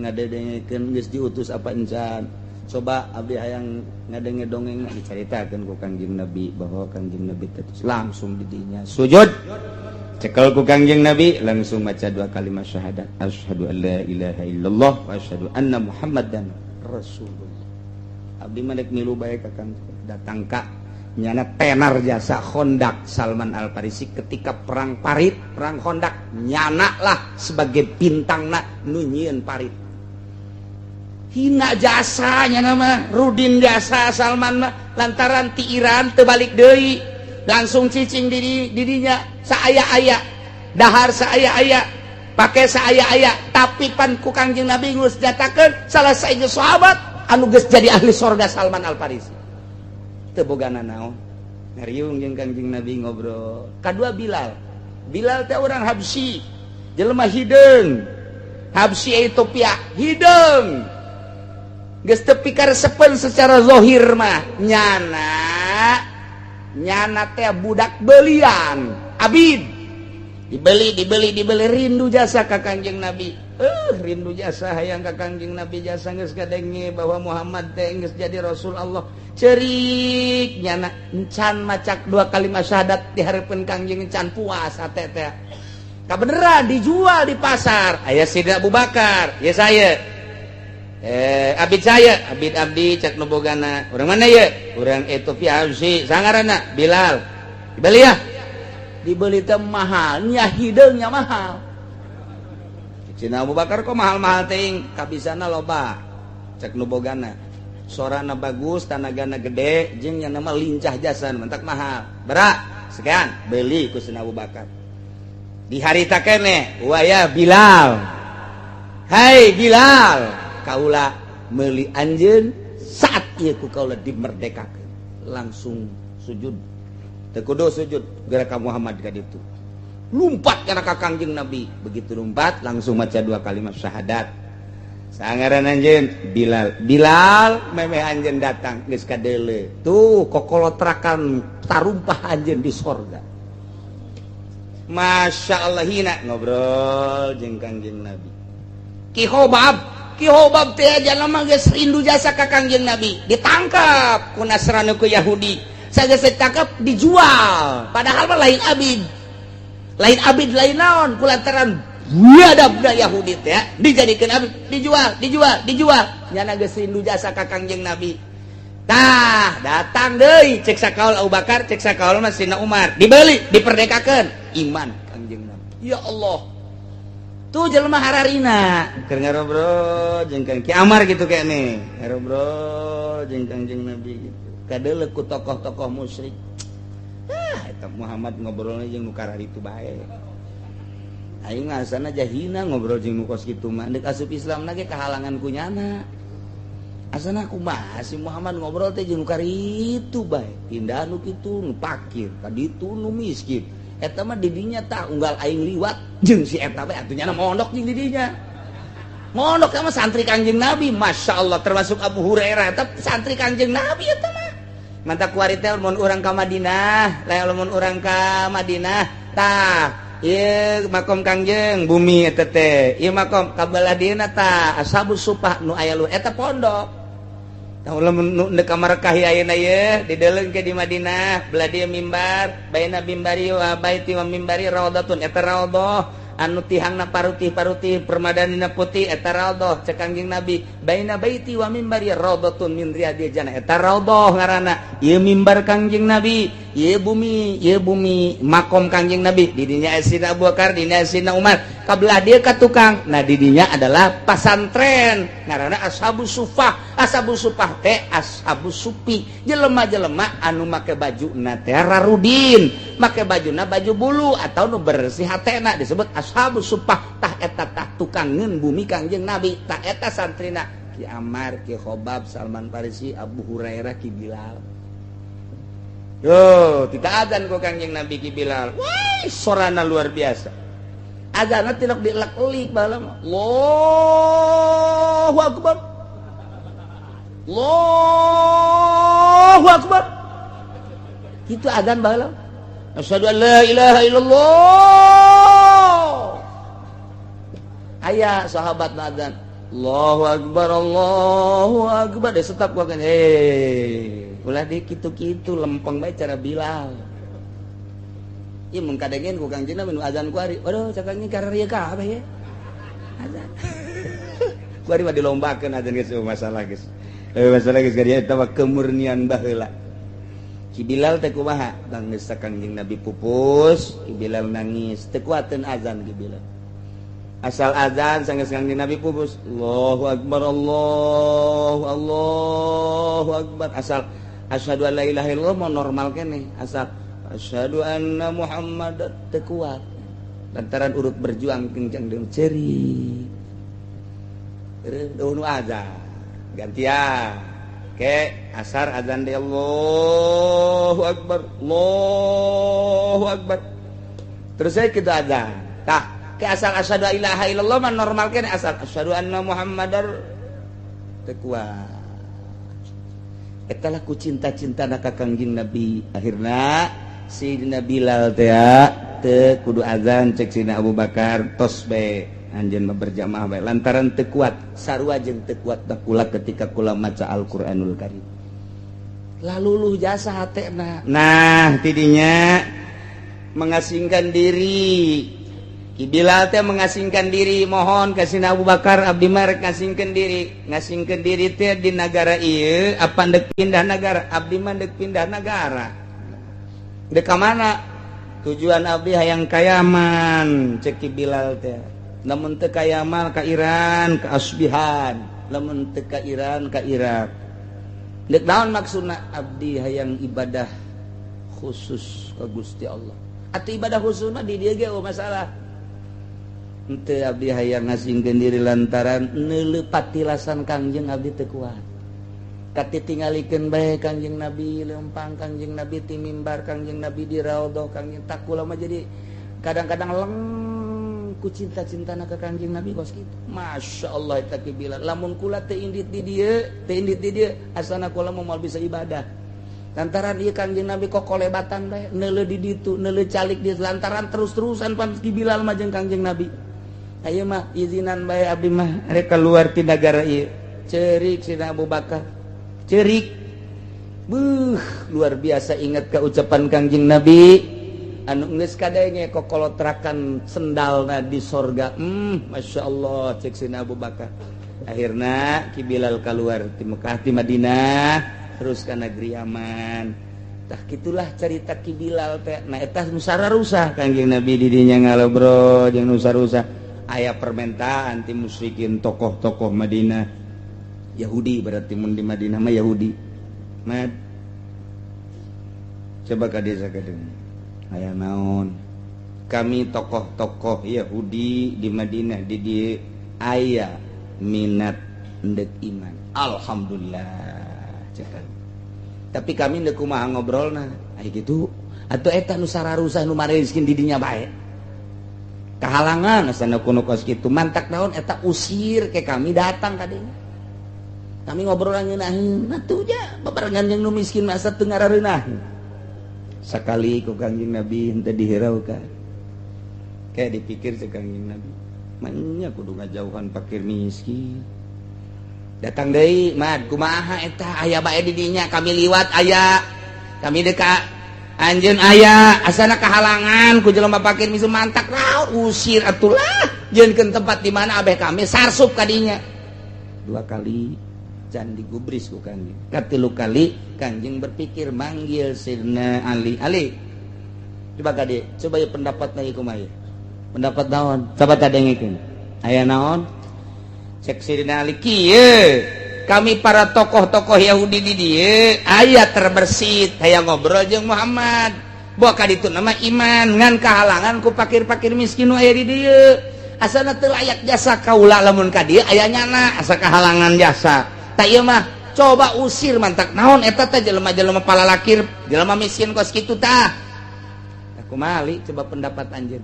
ngadedengekeun geus diutus apa encan. Coba abdi hayang ngadenge dongeng, dicaritakeun ku Kangjeng Nabi bahwa Kangjeng Nabi teh langsung di dinya sujud. Cekel ku Kangjeng Nabi langsung maca dua kalimat syahadat, asyhadu an la ilaha illallah wa asyhadu anna Muhammadan Rasulullah. Abdi mah dek milu bae ka Kangjeng, datang ka nyana tenar jasa Khondak Salman Al-Farisi ketika perang parit, perang Khondak, nyana lah sebagai bintangna nu nyieun parit. Hina jasanya nama Rudin jasa Salman mah lantaran ti Iran teu balik deui, langsung cicing di dinya saaya-aya, dahar saaya-aya, pake saaya-aya, tapi pan ku Kangjeng Nabi geus nyatakeun salah sahiji sahabat anu geus jadi ahli sorga Salman Al-Farisi. Teu boga nanaon, ngariung jeung Kangjeng Nabi ngobrol. Kadua Bilal. Bilal teh orang Habsyi, jelema hideung. Habsyi Ethiopia, hideung. Geus teu pikaresepeun secara zahir mah nyana nyana teh budak belian, abid. Dibeli dibeli dibeli, rindu jasa ka Kangjeng Nabi. Rindu jasa hayang ka Kangjeng Nabi jasa geus kadenge bahwa Muhammad teh geus jadi Rasul Allah. Cerik nyana encan macak dua kalimat syahadat di hareupeun Kangjeng encan puas hate teh. Kabeneran dijual di pasar. Aya Sidina Abu Bakar, ya saya. Abid saya, abid abdi cek nu bogana. Urang mana ye? Urang Ethiopia Habsyi, sangaranna Bilal. Dibeli ya? Dibeli teh mahal, nya hideungnya mahal. Cina Abu Bakar kok mahal-mahal teuing, kabisana loba. Cek nu bogana. Sorana bagus, tanagana gede, jeung nya nama lincah jasa, mentak mahal. Berak, sekian, beli ku Sina Abu Bakar. Di harita keneh, waya Bilal. Hai Bilal, kaula meuli anjeun saat ieu ku kaula dimerdekakeun. Langsung sujud. Teu kudu sujud geura ka Muhammad ka ditu. Lumpat kana ka Kangjeng Nabi. Begitu lumpat langsung maca dua kalimat syahadat. Sangaran anjeun Bilal. Bilal memeh anjeun datang geus kadeule. Tuh kokolotrakan tarumpah anjeun di sorga. Masya Allah hina ngobrol jeung Kangjeng Nabi. Ki Hobab, Ki Hobab teh jalma geus rindu jasa ka Kangjeng Nabi, ditangkap ku Nasrani, ku Yahudi. Sageus ditangkap, dijual. Padahal mah lain abid. Lain abid, lain naon, kulantaran biadabna Yahudi teh dijadikan abid, dijual, dijual, dijual. Nyana geus rindu jasa ka Kangjeng Nabi. Tah, datang deui cek sakaul Abu Bakar, cek sakaul mah Sina Umar, dibeli, diperdekakeun, iman Kangjeng Nabi. Ya Allah. Tuh jelema hararina keur ngarobrol jeung Kang Ki Amar gitu kene. Ngarobrol jeung Kangjeng Nabi gitu. Kadeuleu ku tokoh-tokoh musyrik. Ah, eta Muhammad ngobrolnya jeung nu kararitu bae. Aing ngasana jahina ngobrol jeung nu kos kitu mah. Deuk asup Islam ge kahalangan ku nyana. Asana kumaha si Muhammad ngobrol teh jeung nu karitu bae. Pindah nu kitu, nu pakir, kaditu nu miskin. Eta mah didinya tah unggal aing liwat jeung si eta bae atuh nyana mondok jeung didinya. Mondok sama santri Kangjeng Nabi, Masya Allah, termasuk Abu Hurairah eta santri Kangjeng Nabi eta mah. Mantap kuari teh mun urang ka Madinah, lain mun urang ka Madinah tah ieu makom Kangjeng bumi eta teh. Ieu makom kabelah dieuna tah Ashabus Supah nu aya lu eta pondok. Lamun nu ka Makkah ayeuna ye dideuleu ke di Madinah, belah dieu mimbar, baina mimbari wa baiti wa mimbari raudhatun, eta raudhah anu tihangna parutih-parutih, permadanina putih, eta raudhah. Cek Kangjeng Nabi, baina baiti wa mimbari raudhatun min riyadil jannah, eta raudhah ngaranna. Ieu mimbar Kangjeng Nabi, ieu bumi, ieu bumi makom Kangjeng Nabi, di dinya Sayyidina Abu Bakar, di dinya Sayyidina Umar, kabelah dieu ka tukang. Nah, di dinya adalah pasantren ngaranna Ashabus Sufah. Ashabus Sufah teh ashabus sufi, jelema-jelema anu make bajuna teh rarudin, make bajuna baju bulu atau nu bersih hatena, disebut ashabus sufah. Tah eta tah tukangeun bumi Kangjeng Nabi, tah eta santrina Ki Amar, Ki Khobab, Salman Farisi, Abu Hurairah, Ki Bilal. Yo, tidak azan ku Kangjeng Nabi Ki Bilal. Wah, sorana luar biasa. Azanna tilok dielek-elik baheula. Allahu Akbar. Allahu Akbar. Itu azan baheula. Asyhadu an la ilaha illallah. Aya sahabat azan. Allahu Akbar, Allahu Akbar. Dia tetap gua kan, ulah di kitu-kitu, lempeng bae cara Bilal. Ieu mun kadengen ku Kangjeng Nabi nu azan ku ari. Waduh, cak Kangjeng kararieu kabeh ya. Azan. Ku ari mah dilombakeun azan geus masalah geus. Masalah geus ka eta mah kemurnian baheula. Ki Bilal teh kumaha? Bang geus Kangjeng Nabi pupus, Ki Bilal nangis, teu kuateun azan Ki Bilal. Asal azan sanggeus Kangjeng Nabi pupus, Allahu Akbar, Allahu Allahu Akbar. Asal asyhadu an la ilaha illallah mau normal keneh, asal asyhadu anna Muhammadar teu kuat. Lantaran urut berjuang kencang deung ceri. Eueuh nu azan. Gantian. Ke asar azan di Allahu Akbar, Allahu Akbar. Terus saya kita azan. Tah, ke asal asyhadu ilaha illallah mah normal keneh, asal asyhadu anna Muhammadar teu kuat. Eta lah ku cinta-cinta ka Kangjeng Nabi. Akhirna Sayyidina Bilal teh teu kudu azan cek Sayyidina Abu Bakar, tos bae anjeun mah berjamaah bae, lantaran teu kuat, sarua jeung teu kuat kula ketika kula maca Al-Qur'anul Karim. Laluluh jasa hatena. Nah, tidinya mengasingkan diri. Ki Bilal teh mengasingkan diri, mohon ka Sayyidina Abu Bakar, abdi mah rek ngasingkeun diri. Ngasingkeun diri teh di nagara ieu apa ndek pindah nagara? Abdi mah ndek pindah nagara. Dek ka mana? Tujuan abdi hayang ka Yaman, cek Ki Bilal teh. Lamun teu ka Yaman, ka Iran, ka Asbihan. Lamun teu ka Iran, ka Irak. Dek naon maksudna? Abdi hayang ibadah khusus ka Gusti Allah. Atau ibadah khusus mah di dieu ge oh masalah. Henteu, abdi hayang ngasingkeun diri lantaran neuleuh patilasan Kangjeng abdi teu kuat. Katitingalikeun bae Kangjeng Nabi lempang, Kangjeng Nabi ti mimbar, Kangjeng Nabi di raudhah, Kangjeng tak kula mah jadi kadang-kadang leng ku cinta-cintana ka Kangjeng Nabi kos kitu. Masya Allah eta Ki Bilal. Lamun kula teu indit di dieu, teu indit di dieu, asana kula moal bisa ibadah. Lantaran ieu Kangjeng Nabi kok kolebatan bae, neuleuh di ditu, neuleuh calik di lantaran terus-terusan pan Ki Bilal mah jeung Kangjeng Nabi. Ayeuna mah izinan bae, abdi mah rek keluar ti nagara ieu. Cerik Sidina Abu Bakar. Cerik. Buh, luar biasa, ingat ke ucapan Kangjeng Nabi anu geus kadenge kokolotrakan sendalna di sorga. Masya Allah, cek Sidina Abu Bakar. Akhirna Ki Bilal keluar di Mekah, di Madinah, terus ke negeri Yaman. Tah, gitulah cerita Ki Bilal teh. Nah, eta nu sararusah Kangjeng Nabi di dinya ngalobrol jeung nu sarusah. Aya permintaan ti musyrikin, tokoh-tokoh Madinah, Yahudi berarti, mun di Madinah mah Yahudi. Mad, coba ka desa ka aya naon? Kami tokoh-tokoh Yahudi di Madinah di dieu aya minat ndek iman. Alhamdulillah, cek. Tapi kami ndek kumaha ngobrolna? Aya gitu atau eta nu sararusah nu mariskin di dinya bae kahalangan asana kuno kos kitu. Mantak naon eta, usir ke kami datang kadinya, kami ngobrol ngeunaheun atuh ja babarengan jeung nu miskin, masa teu ngarareunah. Sakali ku Kangjeng Nabi henteu dihiraukan. Kayak dipikir cek Kangjeng Nabi, manya kudu ngajauhan fakir miskin. Datang deui, "Mad, kumaha eta, aya bae di dinya? Kami liwat aya, kami deka anjeun aya, asana kahalangan ku jelema fakir miskin. Mantak naon, usir atulah, jieunkeun tempat di mana abeh kami sarsup kadinya." Dua kali can digubris ku Kangjeng. Katilu kali Kangjeng berpikir, manggil Sidna Ali. "Ali, coba kade, coba ya pendapat lagi, kumaha pendapat naon? Coba kadengekeun, aya naon?" Cek Sidina Ali kieu, "Kami para tokoh-tokoh Yahudi di dieu aya terbersit hayang ngobrol jeung Muhammad, bawa ka ditu nama iman, ngan kahalangan ku pakir-pakir miskin nu aya di dieu. Asana teu layak jasa kaula lamun ka dieu aya nyana, asa kahalangan jasa. Tak ieu mah coba usir. Mantak naon eta teh, jelema-jelema palalakir, jelema miskin kos kitu. Tah, kumaha, Ali, coba pendapat anjeun?"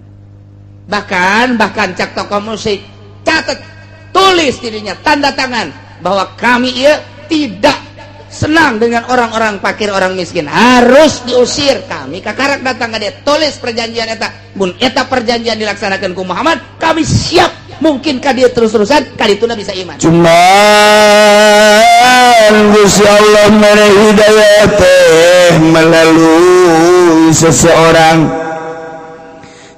Bahkan bahkan cak tokoh musyrik, "Catat, tulis dirinya, tanda tangan bahwa kami iya tidak senang dengan orang-orang fakir, orang miskin, harus diusir. Kami kakarak datang ke dia, tulis perjanjian eta. Mun eta perjanjian dilaksanakan ku Muhammad, kami siap mungkin ka dia terus-terusan kali itu bisa iman." Cuman Gusti Allah mere hidayah teh melalui seseorang.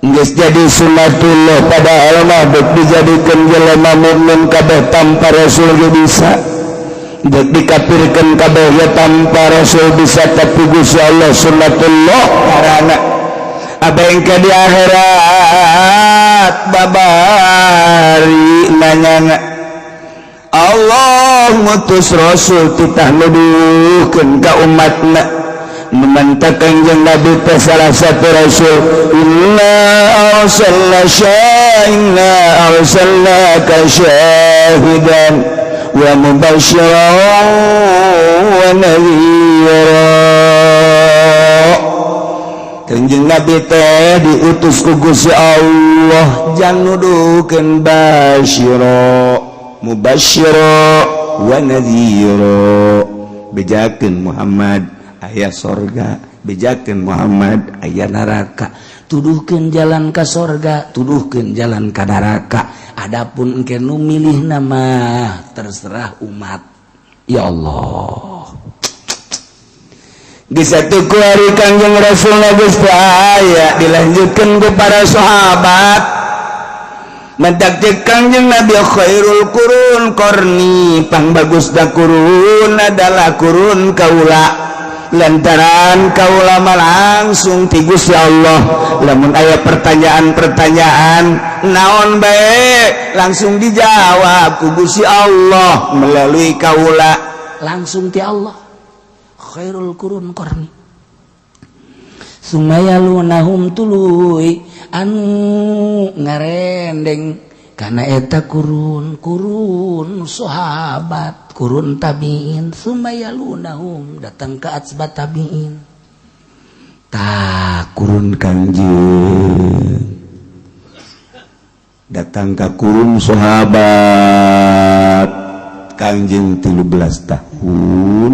Geus jadi sunatullah, padahal mah dek dijadikeun jelema mukmin kabeh tanpa rasul ge bisa, dek dikafirkeun kabeh ya tanpa rasul bisa, tapi Gusti Allah sunatullah karana abengke di akhirat babari nanya. Allah ngutus rasul titah nuduhkeun ka umatna. Mantak Kangjeng Nabi teh salah satu rasul. Inna arsalna inna arsalnaka syahidan wa mubasysyiran wa nadhira. Kangjeng Nabi teh diutus ku Gusti Allah jang nuduhkeun, basyira, mubasysyira wa nadhira, bejakeun Muhammad aya sorga, bejakeun Muhammad aya neraka, tuduhkeun jalan ka sorga, tuduhkeun jalan ka neraka. Adapun engke nu milih nama terserah umat. Ya Allah. Di satu hari Kangjeng Rasul geus aya, dilanjutkan ke para sahabat. Mentak Kangjeng Nabi khairul qurun qarni, pang bagus da kurun adalah kurun kaula, lantaran kaula mah langsung ti Gusti Allah. Lamun aya pertanyaan-pertanyaan naon bae, langsung dijawab ku Gusti Allah melalui kaula. Langsung ti Allah, khairul qurun qarni, summa yalunahum, tuluy anu ngarendeng karena eta kurun, kurun sahabat, kurun tabiin, summa yalunahum, datang ke atsba tabiin, tak kurun Kangjeng datang ke kurun sahabat. Kangjeng 13 tahun.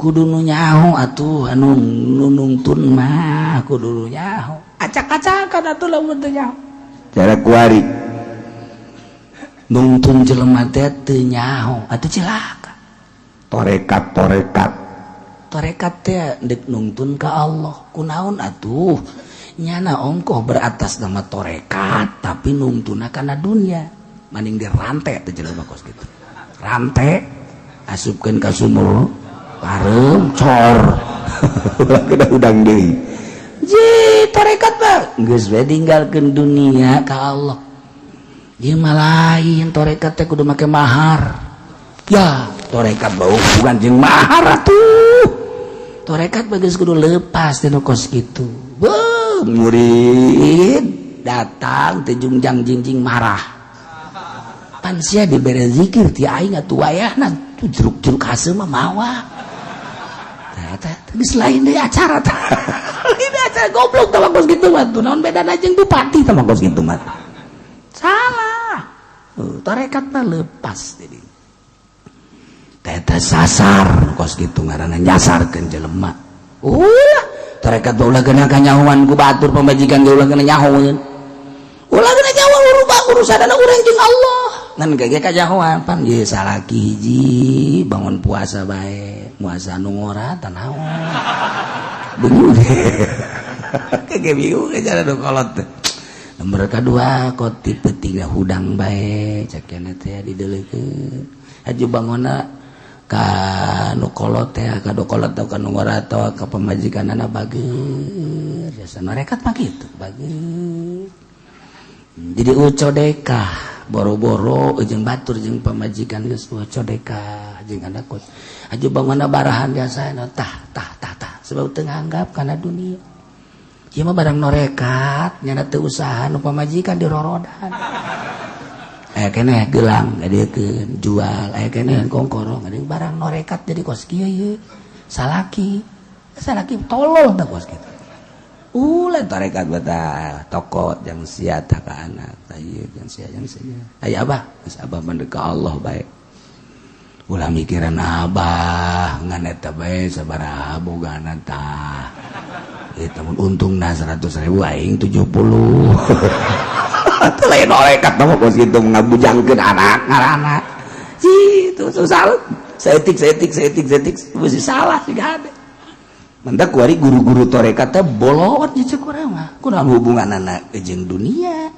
Kudu nu nyaho atuh, anu nungtun mah kudu nu nyaho. Acak-acakan atuh lamun teu nyaho. Cara kuari. Nungtun jelema teh teu nyaho atuh cilaka. Torekat, torekat. Torekat teh dek nungtun ka Allah, kunaon atuh nyana ongkoh beratas nama torekat tapi nungtuna kana dunia, maning dirantai teh jelema kos kitu. Rantai asupkeun ka sumur pareum cor. Ulah kena udang deui. Ji torekat mah geus we ninggalkeun dunia ka Allah. Ieu mah lain torekat teh kudu make mahar. Ya, torekat bau bukan jeung mahar atuh. Torekat mah geus kudu lepas tina kos kitu. Beuh, murid datang teh jungjang jingjing marah. Pan sia dibere zikir ti aing atuh wayahna tuh jeruk-jeruk haseum mah mawa. Tah eta geus lain deui acara tah. Lain acara, goblok tah kos kitu mah tuh. Naon bedana jeung bupati tah kos kitu mah. Salah. Tarekat mah lepas jadi. Teta sasar kos kitu ngaranna nyasarkeun jelema. Ulah tarekat mah ulah kena kanyahoan ku batur, pamajikan ge ulah kena nyahoeun. Ulah kena nyahoan, urubah urusanana urang jeung Allah. Ngan ge kanyahoan pan ye salaki hiji bangun puasa bae, puasa nu ngora tah naon. Bingung. Kege bingung cara nu kolot teh. Nomor kedua koti pentingna hudang bae cek cenah teh dideuleukeun. Haju bangonna ka nu kolot teh, ka nu kolot atau ka nu ngora atawa ka pamajikanana bager. Biasa norekat mah kitu, bager. Jadi uco dekah boro-boro jeung batur jeung pamajikan geus uco dekah jeung anak kos. Haju bangonna barahan biasa tah tah tah tah sebab teu nganggap kana dunia. Ieu mah barang norekat nyana teu usaha nu pamajikan dirorodan. Aya keneh gelang ngadeukkeun jual, aya keneh kongkorong ngadeukkeun barang norekat jadi kos kieu ieu. Salaki, salaki tolol tah kos kitu. Ulah tarekat betah tokot yang sia tah ka anak tah ieu yang sia yang sia. Aya abah, geus abah mah ka Allah bae. Ulah mikiran abah ngan eta bae sabaraha bogana tah. Eta mun untungna 100.000 aing 70. Teu lain norekat mah kos kitu ngabujangkeun anak ngaranna. Itu susah. Saeutik saeutik saeutik saeutik mesti salah siga hade. Mantak kuari guru-guru torekat teh bolot jeung cek urang mah. Kunaon hubunganana jeung dunia?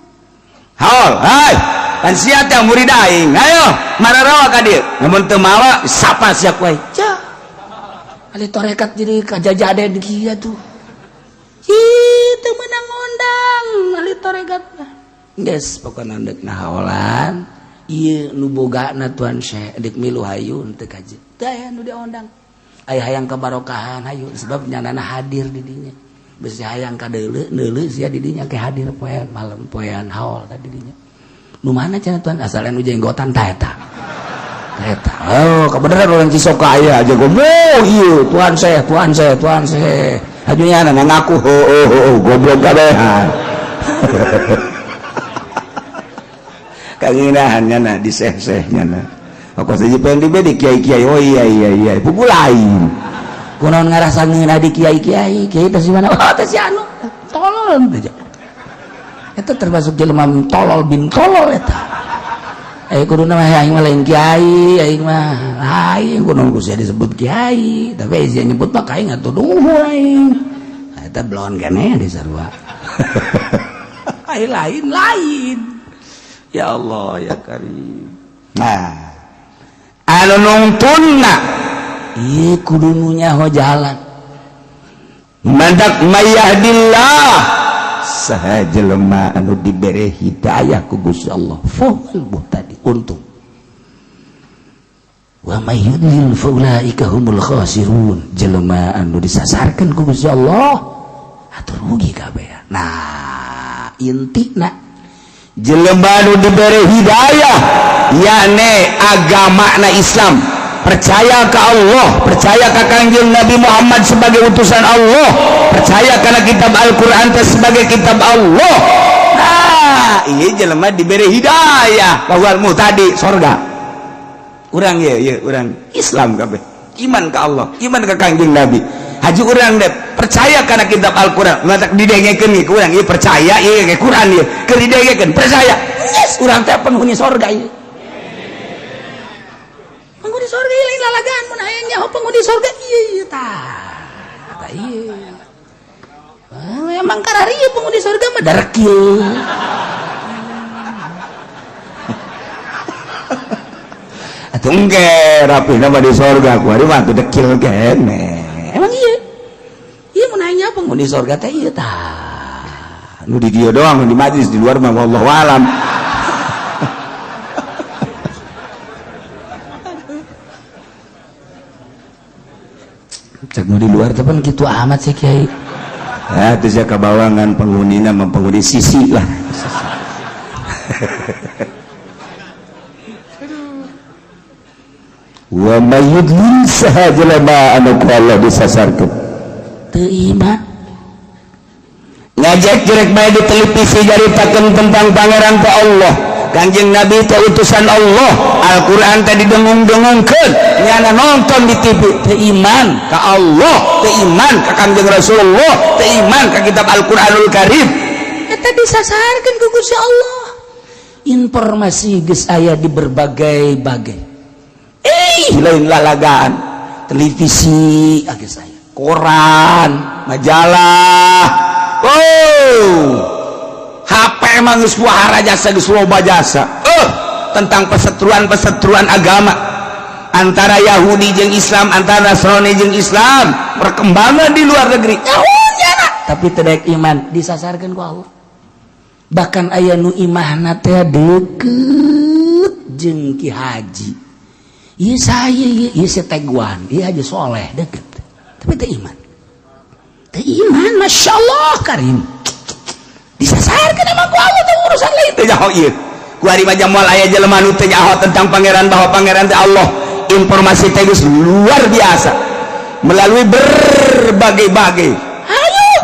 Haul, hai. Pan sia teh murid aing. Ayo, mararawa ka dieu. Lamun teu mawa sapa sia ku aing. Cah. Ali torekat jadi kajajaden kieu tuh. Ih, teu meunang ngondang ahli torekat mah. Geus pokona deuk ngahaolan ieu nu bogana Tuan Syekh deuk milu hayu teu kaji. Teu aya nu diondang. Aya hayang kabarokahan hayu sebab nyanana hadir di dinya. Besi hayang ka deuleu neuleu sia di dinya ke hadir poean malam poean haul tadi dinya. Nu mana cenah Tuan asal nu jenggotan tah eta. Tah eta. Oh, kebenaran orang Cisoka aya aja goblok ieu Tuan Syekh, Tuan Syekh, Tuan Syekh. Hajunya na ngaku ho ho ho goblok kabehan. Kangenahan nyana di seh-seh nyana. Pokok saja pengen di kiai-kiai. Oh iya iya iya, pugu lain. Kunaon ngarasa ngeunah di kiai-kiai, kiai teh si mana? Oh, teh si anu. Tolol teh. Eta termasuk jelema tolol bin tolol eta. Eh kuduna mah aing mah lain kiai, aing mah lain kunaon ku sia disebut kiai, tapi sia nyebut mah ka aing atuh duhu aing. Eta belon keneh di sarua. Aing lain lain. Ya Allah ya Karim. Nah, anu nungtunna ieu kudu nu nyaho jalan. Mandak mayahdillah saha jelema anu dibere hidayah ku Gusti Allah fahuwal muhtadi untung. Wa may yudlil fa ulaika humul khasirun. Jelema anu disasarkeun ku Gusti Allah atuh rugi kabeh. Nah, intina jelema anu dibere hidayah yakni agama na Islam, percaya ke Allah, percaya ke Kangjeng Nabi Muhammad sebagai utusan Allah, percaya karena kitab Al-Quran teh sebagai kitab Allah. Nah, ini jelema diberi hidayah bahwa tadi sorga. Urang ya, ya urang Islam kabeh. Iman ke Allah, iman ke Kangjeng Nabi. Haji urang deh percaya karena kitab Al-Qur'an. Matak didengekeun ieu ku urang, ieu percaya ieu ke Quran ieu. Keur didengekeun percaya. Yes, urang teh penghuni sorga ieu. Penghuni sorga ieu lain lalagaan, mun hayang nyaho penghuni sorga ieu ieu tah. Tah ieu. Ah, emang kararieu penghuni sorga mah darekil. Atuh engke rapihna mah di sorga ku ari mah atuh dekil keneh. Emang iya. Iya mun hayang nyaho penghuni sorga teh ieu tah. Nu di dieu doang, nu di majlis, di luar mah wallahu alam. Cek nu di luar teh pan kitu amat sih kiai. Ya teu sia kabawangan penghunina mah penghuni sisi lah. Wa may yudlil saha jelema anu ku Allah disasarkeun. Teu iman. Ngajak jerek bae di televisi nyaritakeun tentang pangeran teh Allah. Kanjeng Nabi teh utusan Allah. Al-Qur'an teh didengung-dengungkeun, nyana nonton di TV teu iman ka Allah, teu iman ka Kanjeng Rasulullah, teu iman ka kitab Al-Qur'anul Karim. Eta disasarkeun ku Gusti Allah. Informasi geus aya di berbagai-bagai. Lain lalagaan, televisi geus aya, koran, majalah, oh, HP emang geus wahara jasa, geus loba jasa. Tentang perseteruan-perseteruan agama antara Yahudi jeung Islam, antara Nasrani jeung Islam, perkembangan di luar negeri. Nyaho tapi teu daek iman, disasarkeun ku Allah. Bahkan aya nu imahna teh deukeut jeung Ki Haji. Iya saya, iya saya teguan, iya aja soleh deket, tapi teu iman, teu iman, masya Allah karim, disasarkan emang ku Allah teh urusan lain teu nyaho ieu. Ku ari mah moal aya jelema nu teu nyaho tentang pangeran bahwa pangeran teh Allah. Informasi teh geus luar biasa melalui berbagai-bagai. Ayo,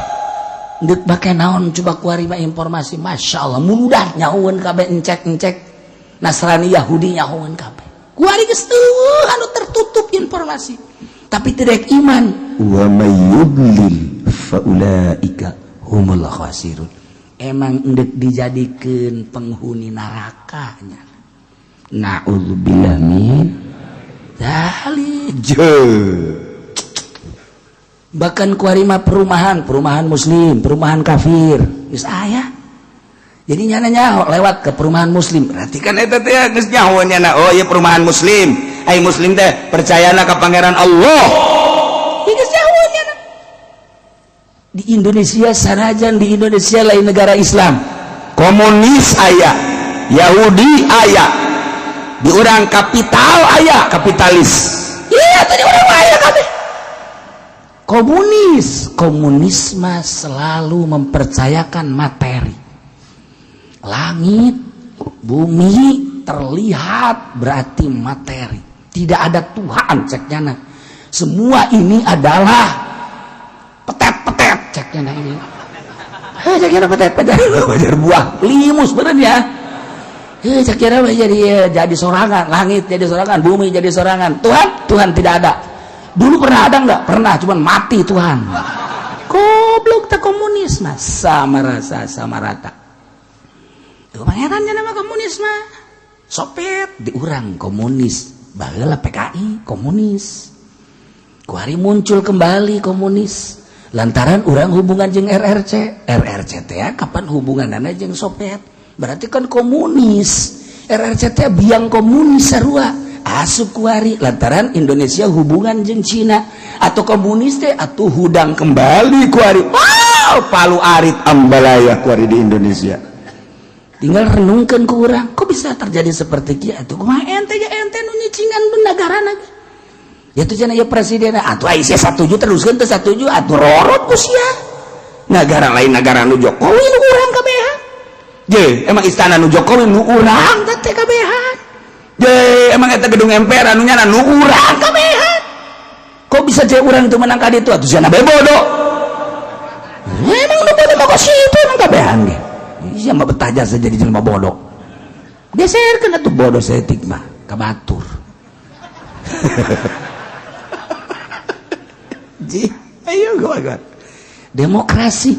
deuk bake naon coba ku ari mah informasi, masya Allah mudah nyahoeun kabeh, encek-encek Nasrani Yahudi nyahoeun kabeh. Kuari geus anu tertutup informasi tapi tidak iman. Wa may yudlil fa ulaika humul khasirun. Emang endek dijadikeun penghuni nerakanya. Na'udzubillah min dzalik. Bahkan kuari mah perumahan, perumahan muslim, perumahan kafir geus aya. Jadi nyana nyaho lewat ke perumahan muslim. Berarti kan eta teh geus nyaho nyana, oh ieu perumahan muslim. Ai muslim teh percayana ka pangeran Allah. Ieu geus nyaho nyana. Di Indonesia sanajan di Indonesia lain negara Islam. Komunis aya, Yahudi aya. Di urang kapital aya, kapitalis. Iya tadi urang aya kabeh. Komunis, komunisme selalu mempercayakan materi. Langit, bumi terlihat berarti materi. Tidak ada Tuhan ceknya. Semua ini adalah petet-petet ceknya ini. Heh ceknya petet-petet. Wajar buah limus bener ya. Heh ceknya jadi sorangan, langit jadi sorangan, bumi jadi sorangan. Tuhan, Tuhan tidak ada. Dulu pernah ada nggak? Pernah, cuman mati Tuhan. Goblok tak komunis mah sama rasa sama rata. Tuh pangerannya nama komunis mah. Soviet diurang komunis, baheula PKI komunis. Kuari muncul kembali komunis. Lantaran urang hubungan jeung RRC, RRC teh kapan hubunganana jeung Soviet? Berarti kan komunis. RRC teh biang komunis sarua. Asup kuari lantaran Indonesia hubungan jeung Cina atau komunis teh atuh hudang kembali kuari. Wow, Palu arit ambalaya kuari di Indonesia. Tinggal renungkan ke orang, kok bisa terjadi seperti kieu atuh? Kumaha ente ya ente nu nyicingan negara lagi. Ya tuh cenah ya presiden atuh ai sia satuju teruskeun teu satuju atuh rorot ku sia. Negara lain negara nu Jokowi nu urang kabehan. Je, emang istana nu Jokowi nu urang teh kabehan. Je, emang eta gedung MPR anu nyana nu urang kabehan. Kok bisa je urang itu menang ka ditu atuh sia bae bodoh. Emang nu bodoh mah kok situ emang kabehan ge. Iya mah betah jasa jadi jelema bodoh. Geserkeun atuh bodoh saeutik mah ka batur. Ji, ayo gua demokrasi.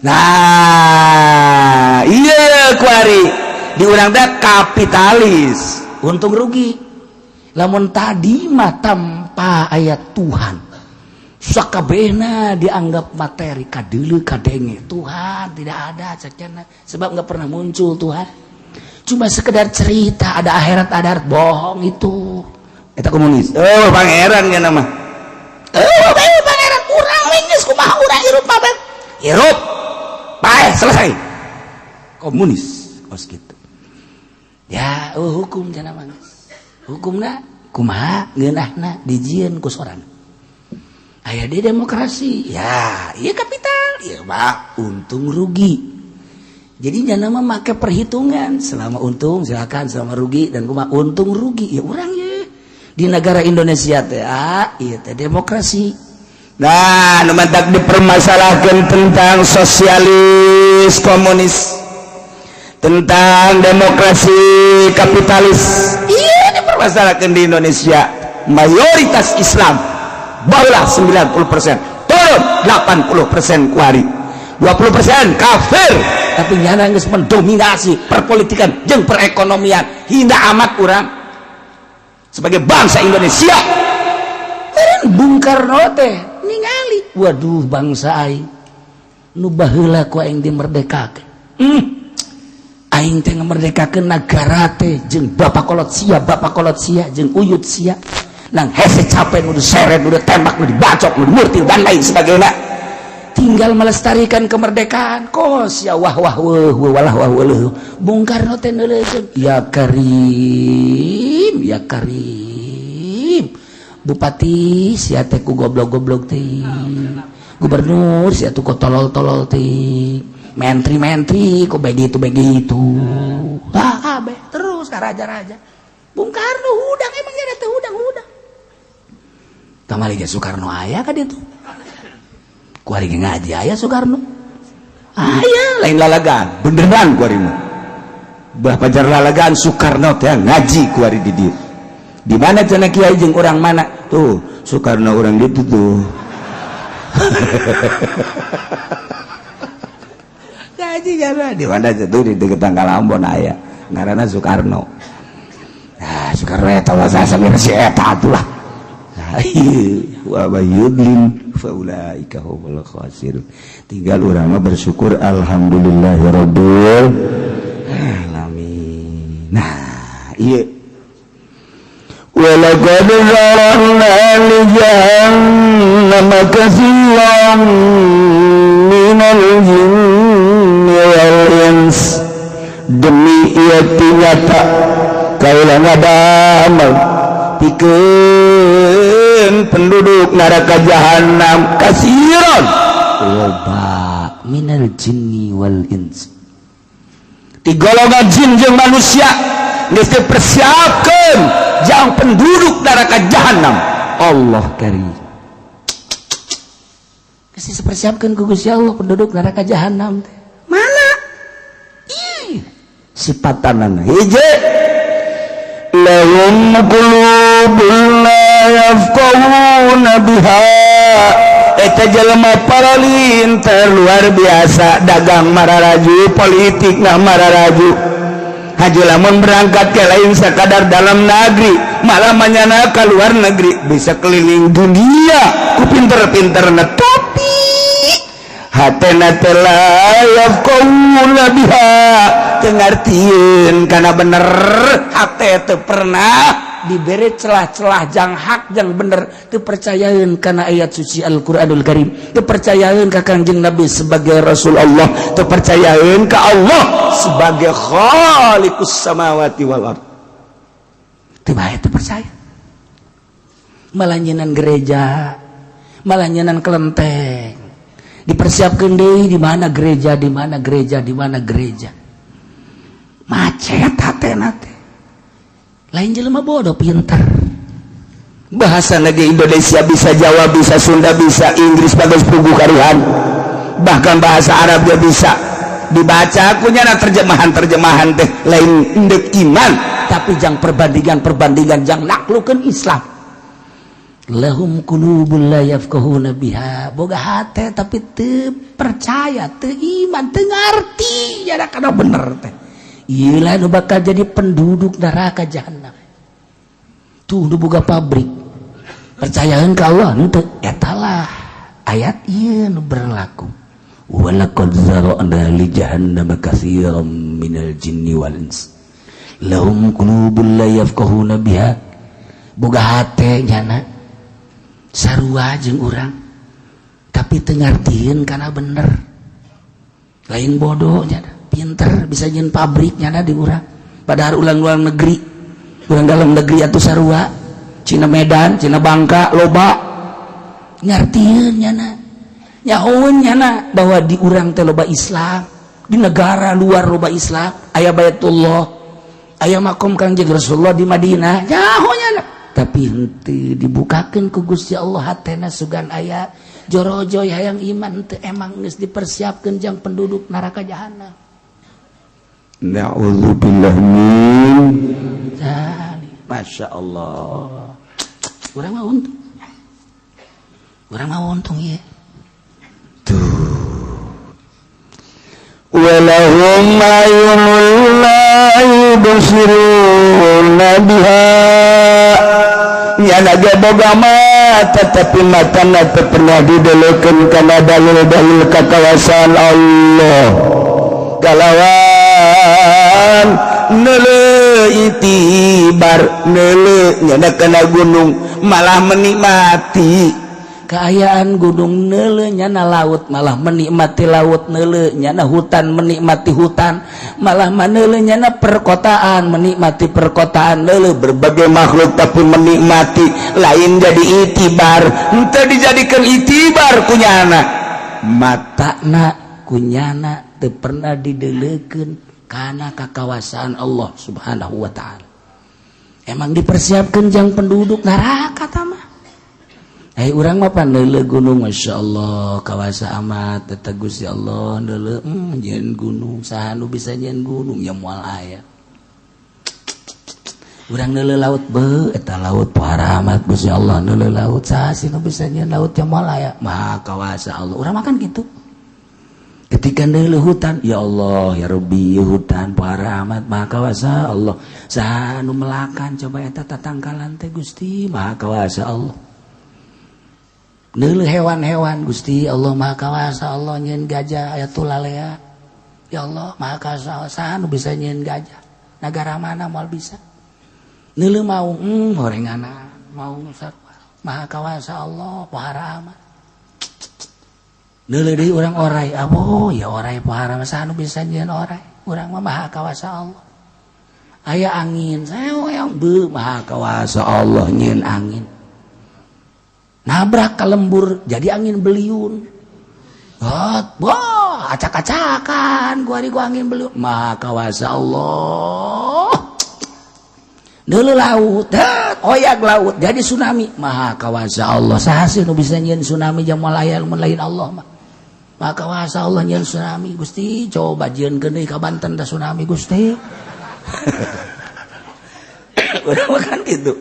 Nah, iya, kuari di urang teh kapitalis, untung rugi. Lamun tadi mah tanpa aya Tuhan, sakabehna dianggap materi, kadeuleu kadenge Tuhan tidak ada cekna, sebab nggak pernah muncul Tuhan, cuma sekedar cerita ada akhirat, ada akhirat, bohong itu. Eta komunis. Oh, pangeran ya nama. Oh, pangeran urang we geus, kumaha urang hirup mah hirup bae, selesai. Komunis kos gitu ya. Oh, hukum cenah mah hukumna kumaha ngeunahna dijieun ku sorang. Aya di demokrasi ya, iya kapital, iya mah untung rugi. Jadi jangan mah make perhitungan, selama untung silakan, selama rugi dan kumaha untung rugi ya urang ya. Di negara Indonesia teh, ah, iya teh demokrasi. Nah, nu matak dipermasalahkan tentang sosialis komunis, tentang demokrasi kapitalis, iya dipermasalahkan di Indonesia mayoritas Islam. Barulah 90% turun, 80% kuari, 20% kafir, tapi nyana geus mendominasi perpolitikan jeung perekonomian. Hingga amat urang sebagai bangsa Indonesia. Bung Karno teh ningali, waduh, bangsa aing nu baheula ku aing dimerdekakeun, aing teh ngamerdekakeun nagara teh jeung bapak kolot sia, bapak kolot sia jeung uyut sia, nang hese capek, nu diseret, nu ditembak, nu dibacok, nu dimurtil, dan lain sebagainya, tinggal melestarikan kemerdekaan. Kos ya wah wah wah wah walah wah wah. Bung Karno teh neuleukeun, ya Karim, ya Karim, bupati sia teh ku goblok-goblok teh, gubernur sia tuh ku tolol-tolol teh, menteri-menteri kok begitu begitu, ah kabeh terus ka raja-raja. Bung Karno hudang, emang ada teh hudang hudang. Kamari ge Soekarno aya ka ditu, kuari ge ngaji aya Soekarno aya, lain lalagan, beneran kuari mah. Bah pajar lalagan, Soekarno teh ngaji kuari di dieu. Di mana cenah, kiai? Jeung orang mana tuh Soekarno? Orang ditu tuh ngaji karena di mana tuh? Di deket Tanggal Ambon aya ngaranna Soekarno. Nah, Soekarno eta mah samir si eta atuh lah. Wa may yudlil faulaika humul khasirun. Tinggal urang mah bersyukur, alhamdulillahirabbil alamin. Nah, iya. ولقد ذرأنا لجهنم كثيرا من الجن والإنس. Demi ieu nyata, kaula ngadamel pikeun penduduk neraka jahanam, kasiron loba, minal jinni wal ins, di golongan jin jeung manusia geus dipersiapkeun jang penduduk neraka jahanam. Allah karim, geus dipersiapkeun ku Gusti Allah penduduk neraka jahanam teh. Mana? Ih, sipatanana hiji, lahum qulubun la yafqahuna biha. Eta jelema paralinter luar biasa, dagang mararaju, politik na mararaju. Haju lamun berangkat ke lain sekadar dalam negeri, malah manyana ke luar negeri, bisa keliling dunia ku pinter-pinter, tapi hatena teh la yafqahuna biha, teu ngartieun kana bener. Hate teu pernah diberi celah-celah jang hak, jang bener. Teu percayaeun kana ayat suci Al-Qur'anul Karim, teu percayaeun ka Kangjeng Nabi sebagai Rasul Allah, teu percayaeun ka Allah sebagai Khaliqus samawati wal ard. Teu bae, teu percaya, malah nyieunan gereja, malah nyieunan kelenteng. Dipersiapkan deui di mana gereja, di mana gereja, di mana gereja. Macet hatena teh. Lain jelema bodoh, pinter. Bahasa negeri Indonesia bisa, Jawa bisa, Sunda bisa, Inggris bagus pugu karuhan, bahkan bahasa Arab dia bisa dibaca. Akunya terjemahan terjemahan teh lain indek iman, tapi jang perbandingan perbandingan, jang naklukan Islam. Lahum qulubul la yafqahuna biha, boga hate tapi teu percaya, teu iman, teu ngarti jada kana bener teh. Ieu lah nu bakal jadi penduduk neraka jahanam. Tuh nu boga pabrik, percayaan ka Allah henteu, eta lah ayat ieu nu berlaku. Walaqad zara'na li jahannama katsiran minal jinni wal ins lahum qulubun la yafqahuna biha. Boga hate nyana sarua jeung urang, tapi teu ngartieun kana bener. Lain bodoh nyana, pinter, bisa nyieun pabrik nyana di urang, padahal ulang luar negeri, urang dalam negeri atau sarua, Cina Medan, Cina Bangka, loba ngartieun nyana, nyahoeun nyana bahwa di urang teh loba Islam, di negara luar loba Islam, aya Baitullah, aya makom Kangjeng Rasulullah di Madinah, nyaho nyana, tapi henteu dibukakeun ku Gusti Allah hatena. Sugan aya jorojoy hayang iman teu, emang geus dipersiapkeun jang penduduk neraka jahanam. Na'udzubillah min Dzalik. Masya Allah. Urang mah untung, urang mah untung ieu. Tuh. Walahum a'yunun la yubsiruna biha, nyana ge boga mata tapi matana teu pernah didelekeun kana dalil-dalil kakawasaan Allah, kalawan neuleu itibar, neuleu nyana kana gunung malah menikmati keayaan gunung, neuleu nyana laut malah menikmati laut, neuleu nyana hutan menikmati hutan, malah maneuleu nyana perkotaan menikmati perkotaan, neuleu berbagai makhluk tapi menikmati, lain jadi itibar, henteu dijadikan itibar kunyana. Matana kunyana teu pernah didelekeun kana kakawasaan Allah Subhanahu wa Ta'ala. Emang dipersiapkan jang penduduk neraka mah. Hey, urang mah pan neuleu gunung, Masya Allah, kawasa amat eta Gusti Allah. Neuleu, nyieun gunung, saha nu bisa nyieun gunung? Ya moal aya. Urang neuleu laut, be eta laut pohara amat Gusti Allah. Neuleu laut, saha sih nu bisa nyieun laut? Ya moal aya. Maha kawasa Allah. Urang makan gitu. Ketika neuleu hutan, ya Allah ya Rabbi, hutan pohara amat, maha kawasa Allah. Saha nu melakan coba eta tatangkalan teh? Gusti, maha kawasa Allah. Neuleu hewan-hewan, Gusti Allah, maha kawasa Allah nyieun gajah aya tulalea. Ya Allah, maha kawasa. Saha nu bisa nyieun gajah? Negara mana moal bisa. Neuleu maung, horengana maung sarua, maha kawasa Allah, pohara amat. Neuleu deui urang orai, abo ya orai pohara, saha nu bisa nyieun orai? Urang mah maha kawasa Allah. Aya angin yang be, maha kawasa Allah nyieun angin, nabrak ke lembur jadi angin beliung. Hot, wah, acak-acakan gua gua angin beliung, maha kawasa Allah. Dulu laut, oyak laut jadi tsunami, maha kawasa Allah. Saha sih nu bisa nyieun tsunami? Jang moal aya mun lain Allah mah. Maha kawasa Allah nyieun tsunami. Gusti, coba jieunkeun deui ka Banten da tsunami, Gusti. Urang mah kan gitu.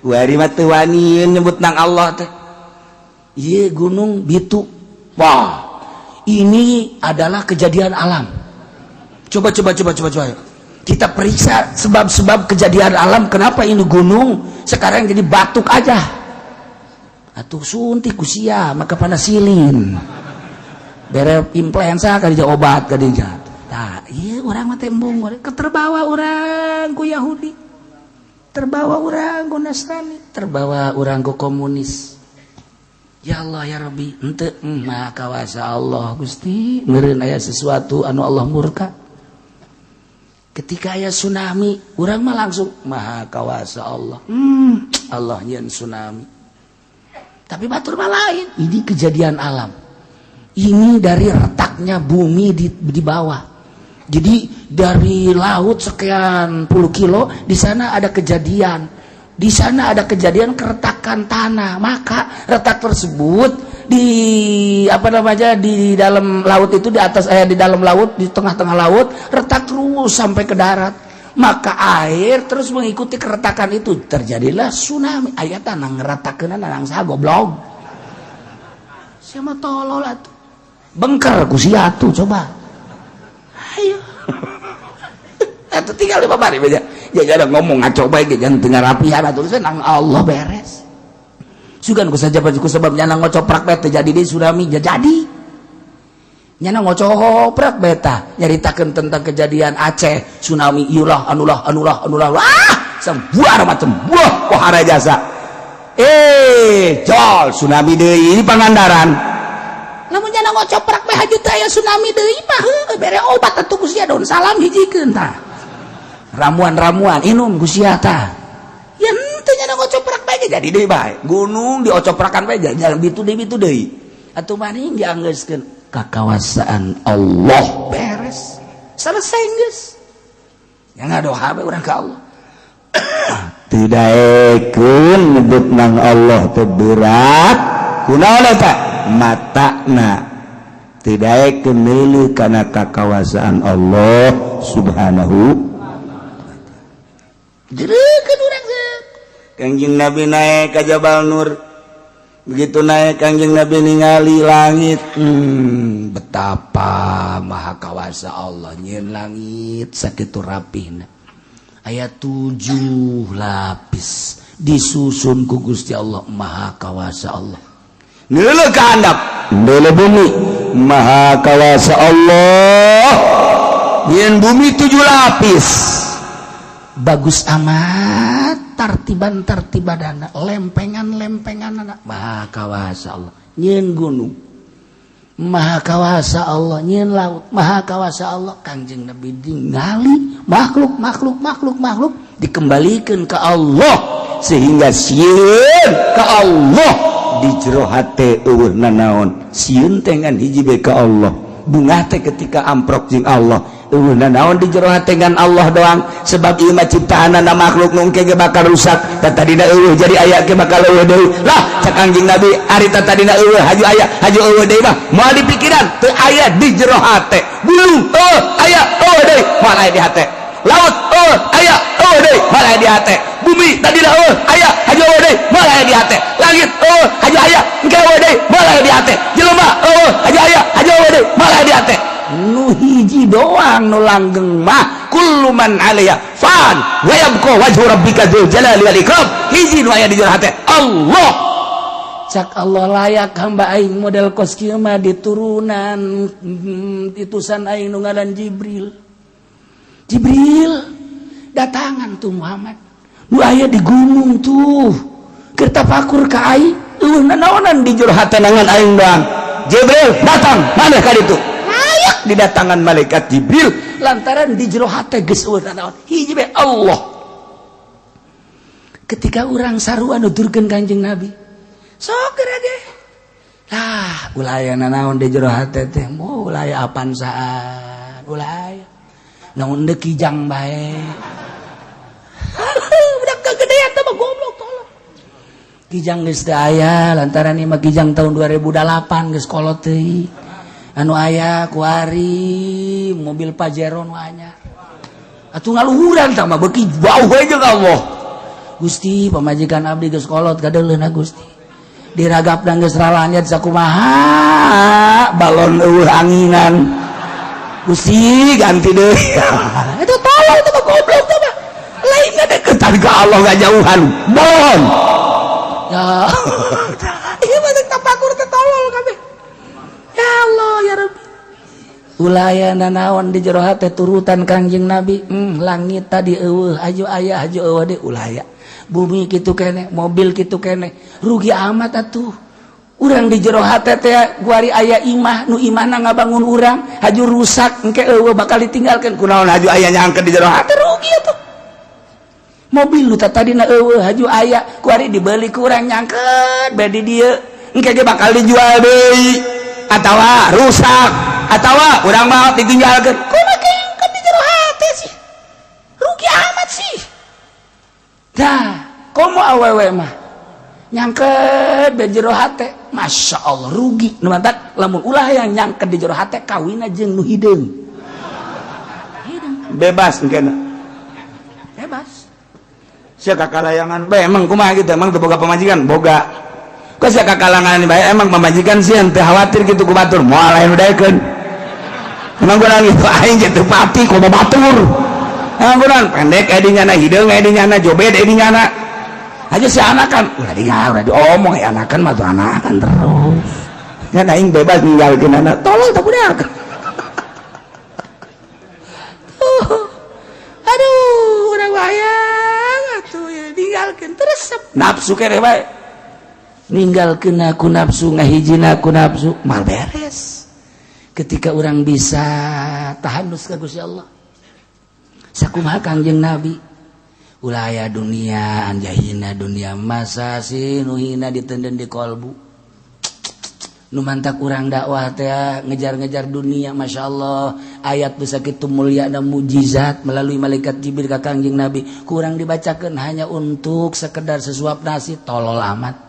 Wari mah teu wani nyebut nang Allah teh. Ieu gunung Bitu. Wah, ini adalah kejadian alam. Coba, coba, coba, coba, coba. Kita periksa sebab-sebab kejadian alam, kenapa ini gunung sekarang jadi batuk aja. Atuh suntik ku sia maka panasilin. Bere influenza kali obat kali. Tah, iya urang mah tembung, keterbawa urang ku Yahudi. Terbawa urang ku Nasrani, terbawa urang ku komunis. Ya Allah ya Rabbi, henteu, maha kawasa Allah Gusti, meureun aya sesuatu anu Allah murka. Ketika aya tsunami, urang mah langsung maha kawasa Allah. Allah nyieun tsunami. Tapi batur mah lain, ini kejadian alam. Ini dari retaknya bumi di bawah. Jadi dari laut sekian puluh kilo di sana ada kejadian. Di sana ada kejadian keretakan tanah. Maka retak tersebut di apa namanya, di dalam laut itu, di atas, di dalam laut, di tengah-tengah laut retak terus sampai ke darat. Maka air terus mengikuti keretakan itu, terjadilah tsunami. Aya tanah ngeratakeun nang saha, goblok? Siapa tolol atuh? Bengker ku sia tuh. Coba ayo atuh, tinggal di babari aja ya. Ada ngomong ngaco bae ge, jangan teu rapihan atuh. Nang Allah beres. Sugan ku saja ku sebab nyana ngocoprak bae teu jadi di tsunami, jadi nyana ngocoprak beta nyaritakeun tentang kejadian Aceh tsunami, iulah anulah anulah anulah, wah, sebuah macam buah pohara jasa. Eh, jol tsunami deui ini Pangandaran. Lamun nyana ngocoprak bae haju teh aya tsunami deui mah, heuh, bere obat atuh ku sia, daun salam hijikeun tah, ramuan-ramuan inum ku sia tah. Ya henteu, nyana ngocoprak bae jadi deui bae. Gunung diocoprakan bae jalan bitu deui, bitu deui atuh. Maning dianggeuskeun kakawasaan Allah, beres, selesai geus. Yang ngadoa bae urang ka Allah. Tidak nyebut nang Allah teh berat. Kunaon eta? Matana tidak neuleuh kana kakawasaan Allah Subhanahu. Jerekeun urang. Kangjeng Nabi naik ke Jabal Nur. Begitu naik, Kangjeng Nabi ningali langit. Betapa maha kawasa Allah nyieun langit sakitu rapihna, aya tujuh lapis disusun ku Gusti Allah. Maha kawasa Allah. Neuleuh ka handap, neuleuh bumi, maha kawasa Allah nyieun bumi tujuh lapis. Bagus amat tartiban tartibadana, lempengan lempengan anak. Maha kawasa Allah nyieun gunung, maha kawasa Allah nyieun laut, maha kawasa Allah. Kangjeng Nabi ningali makhluk makhluk makhluk makhluk dikembalikan ke Allah, sehingga sieun ka Allah. Di jero hate euweuh nanaon, sieun teh ngan hiji bae, ka Allah. Bungah teh ketika amprok jeung Allah. Euweuh nanaon di jero hate ngan Allah doang, sebab ieu mah ciptaanana makhluk nu engke ge bakal rusak. Tadina euweuh jadi aya, ke bakal euweuh deui lah. Cak Kangjeng Nabi, ari tadina euweuh haju aya, haju euweuh deui mah moal di pikiran, teu aya di jero hate. Gunung euweuh aya, euweuh deui, moal aya di hate. Laut euweuh aya, euweuh deui, moal aya di hate. Bumi tadina euweuh aya, haju euweuh deui, moal aya di hate. Langit euweuh haju aya, engke euweuh deui, moal aya di hate. Jelema euweuh haju aya, haju euweuh deui, moal aya di hate. Nu hiji doang nu langgeng mah, kullu man 'alaiha fan wa yabqa wajhu rabbika dzul jalali wal ikram. Hiji nu aya di jero hate, Allah. Cak Allah, layak hamba aing model kos kieu mah diturunan itusan aing nu ngaran Jibril. Jibril datangan tuh Muhammad, nu aya di gunung tuh keur tafakur ka aing, euweuh nanaonan di jero hate ngan aing doang. Jibril datang, mana ka ditu? Layak didatangan malaikat Jibril. Lantaran di jero hate geus euweuh nanaon, hiji bae, Allah. Ketika urang sarua nuturkeun Kanjeng Nabi, sok geura ge lah, ulah aya nanaon di jero hate teh, moal aya apansaan, ulah aya naon deuk, kijang bae. Budak kegedean teh mah goblok, tolong. Kijang geus teu aya, lantaran ieu mah kijang tahun 2008, geus kolot teuing. Anu aya kuari mobil Pajero nu anyar atuh, ngaluhuran tah mah beuki jauh we jeung Allah. Gusti, pamajikan abdi geus kolot, kadeuleuna Gusti, diragap dan geus ralanyat sakumaha, balon euweuh anginan. Gusti, ganti deui. Itu tolol, itu mah goblok, itu mah lain deketan ke Allah, gak jauhan mohon. Ya, iya mah tapakur teh tolol kabeh. Ya Allah, ya Rabbi, ulah aya nanaon di jero hate, turutan Kangjeng Nabi. Langit tadi euweuh aju aya, haju euweuh deui, ulah aya. Bumi kitu kene, mobil kitu kene. Rugi amat atuh urang di jero hate teh. Guari aya imah, nu imahna ngabangun urang, haju rusak, engke euweuh, bakal ditinggalkeun. Kunaon haju aya nyangkeun di jero hate? Rugi atuh. Mobil nu tadina euweuh haju aya, kuari dibeli ku urang, nyangkeut bae di dieu, engke ge bakal dijual deui atawa rusak atawa urang mah ditinggalkeun. Kumaha nyangkeut di jero hate sih? Rugi amat sih. Dah komo awewe mah nyangket di jero hate, Masya Allah, rugi. Nu mantak lamun ulah yang nyangket di jero hate, kawin jeung nu hideung. Bebas engke. Sia kakalayangan bae, emang kumaha gitu? Emang teu boga pamajikan? Boga. Kok sia kakalangan bae? Emang pamajikan sia teu khawatir gitu ku batur? Moal lain udaekeun. Emang kurang gitu? Aing teu pati komo batur. Emang kurang pendek aya di nyana, hideung aya di nyana, jobed aya di nyana aja. Si anakan ulah di ulah diomong ya, anakan mah tuh anakan terus kan. Aing bebas ninggalkeun anak, tolol tak budak. Aduh, urang wayang atuh ya, ninggalkeun terus nafsu kere bae, ninggalkeun aku nafsu, ngahijina aku nafsu, mal beres. Ketika orang bisa tahanus ka Gusti Allah, sakumaha Kangjeng Nabi, ulah aya dunia anjahina dunia masa sih nu hina ditenden di kolbu. Nu mantak urang dakwah teh ngejar-ngejar dunia. Masya Allah, ayat bisa kitu mulia dan mujizat melalui malaikat Jibril ka Kangjeng Nabi kurang dibacakan hanya untuk sekedar sesuap nasi. Tolol amat.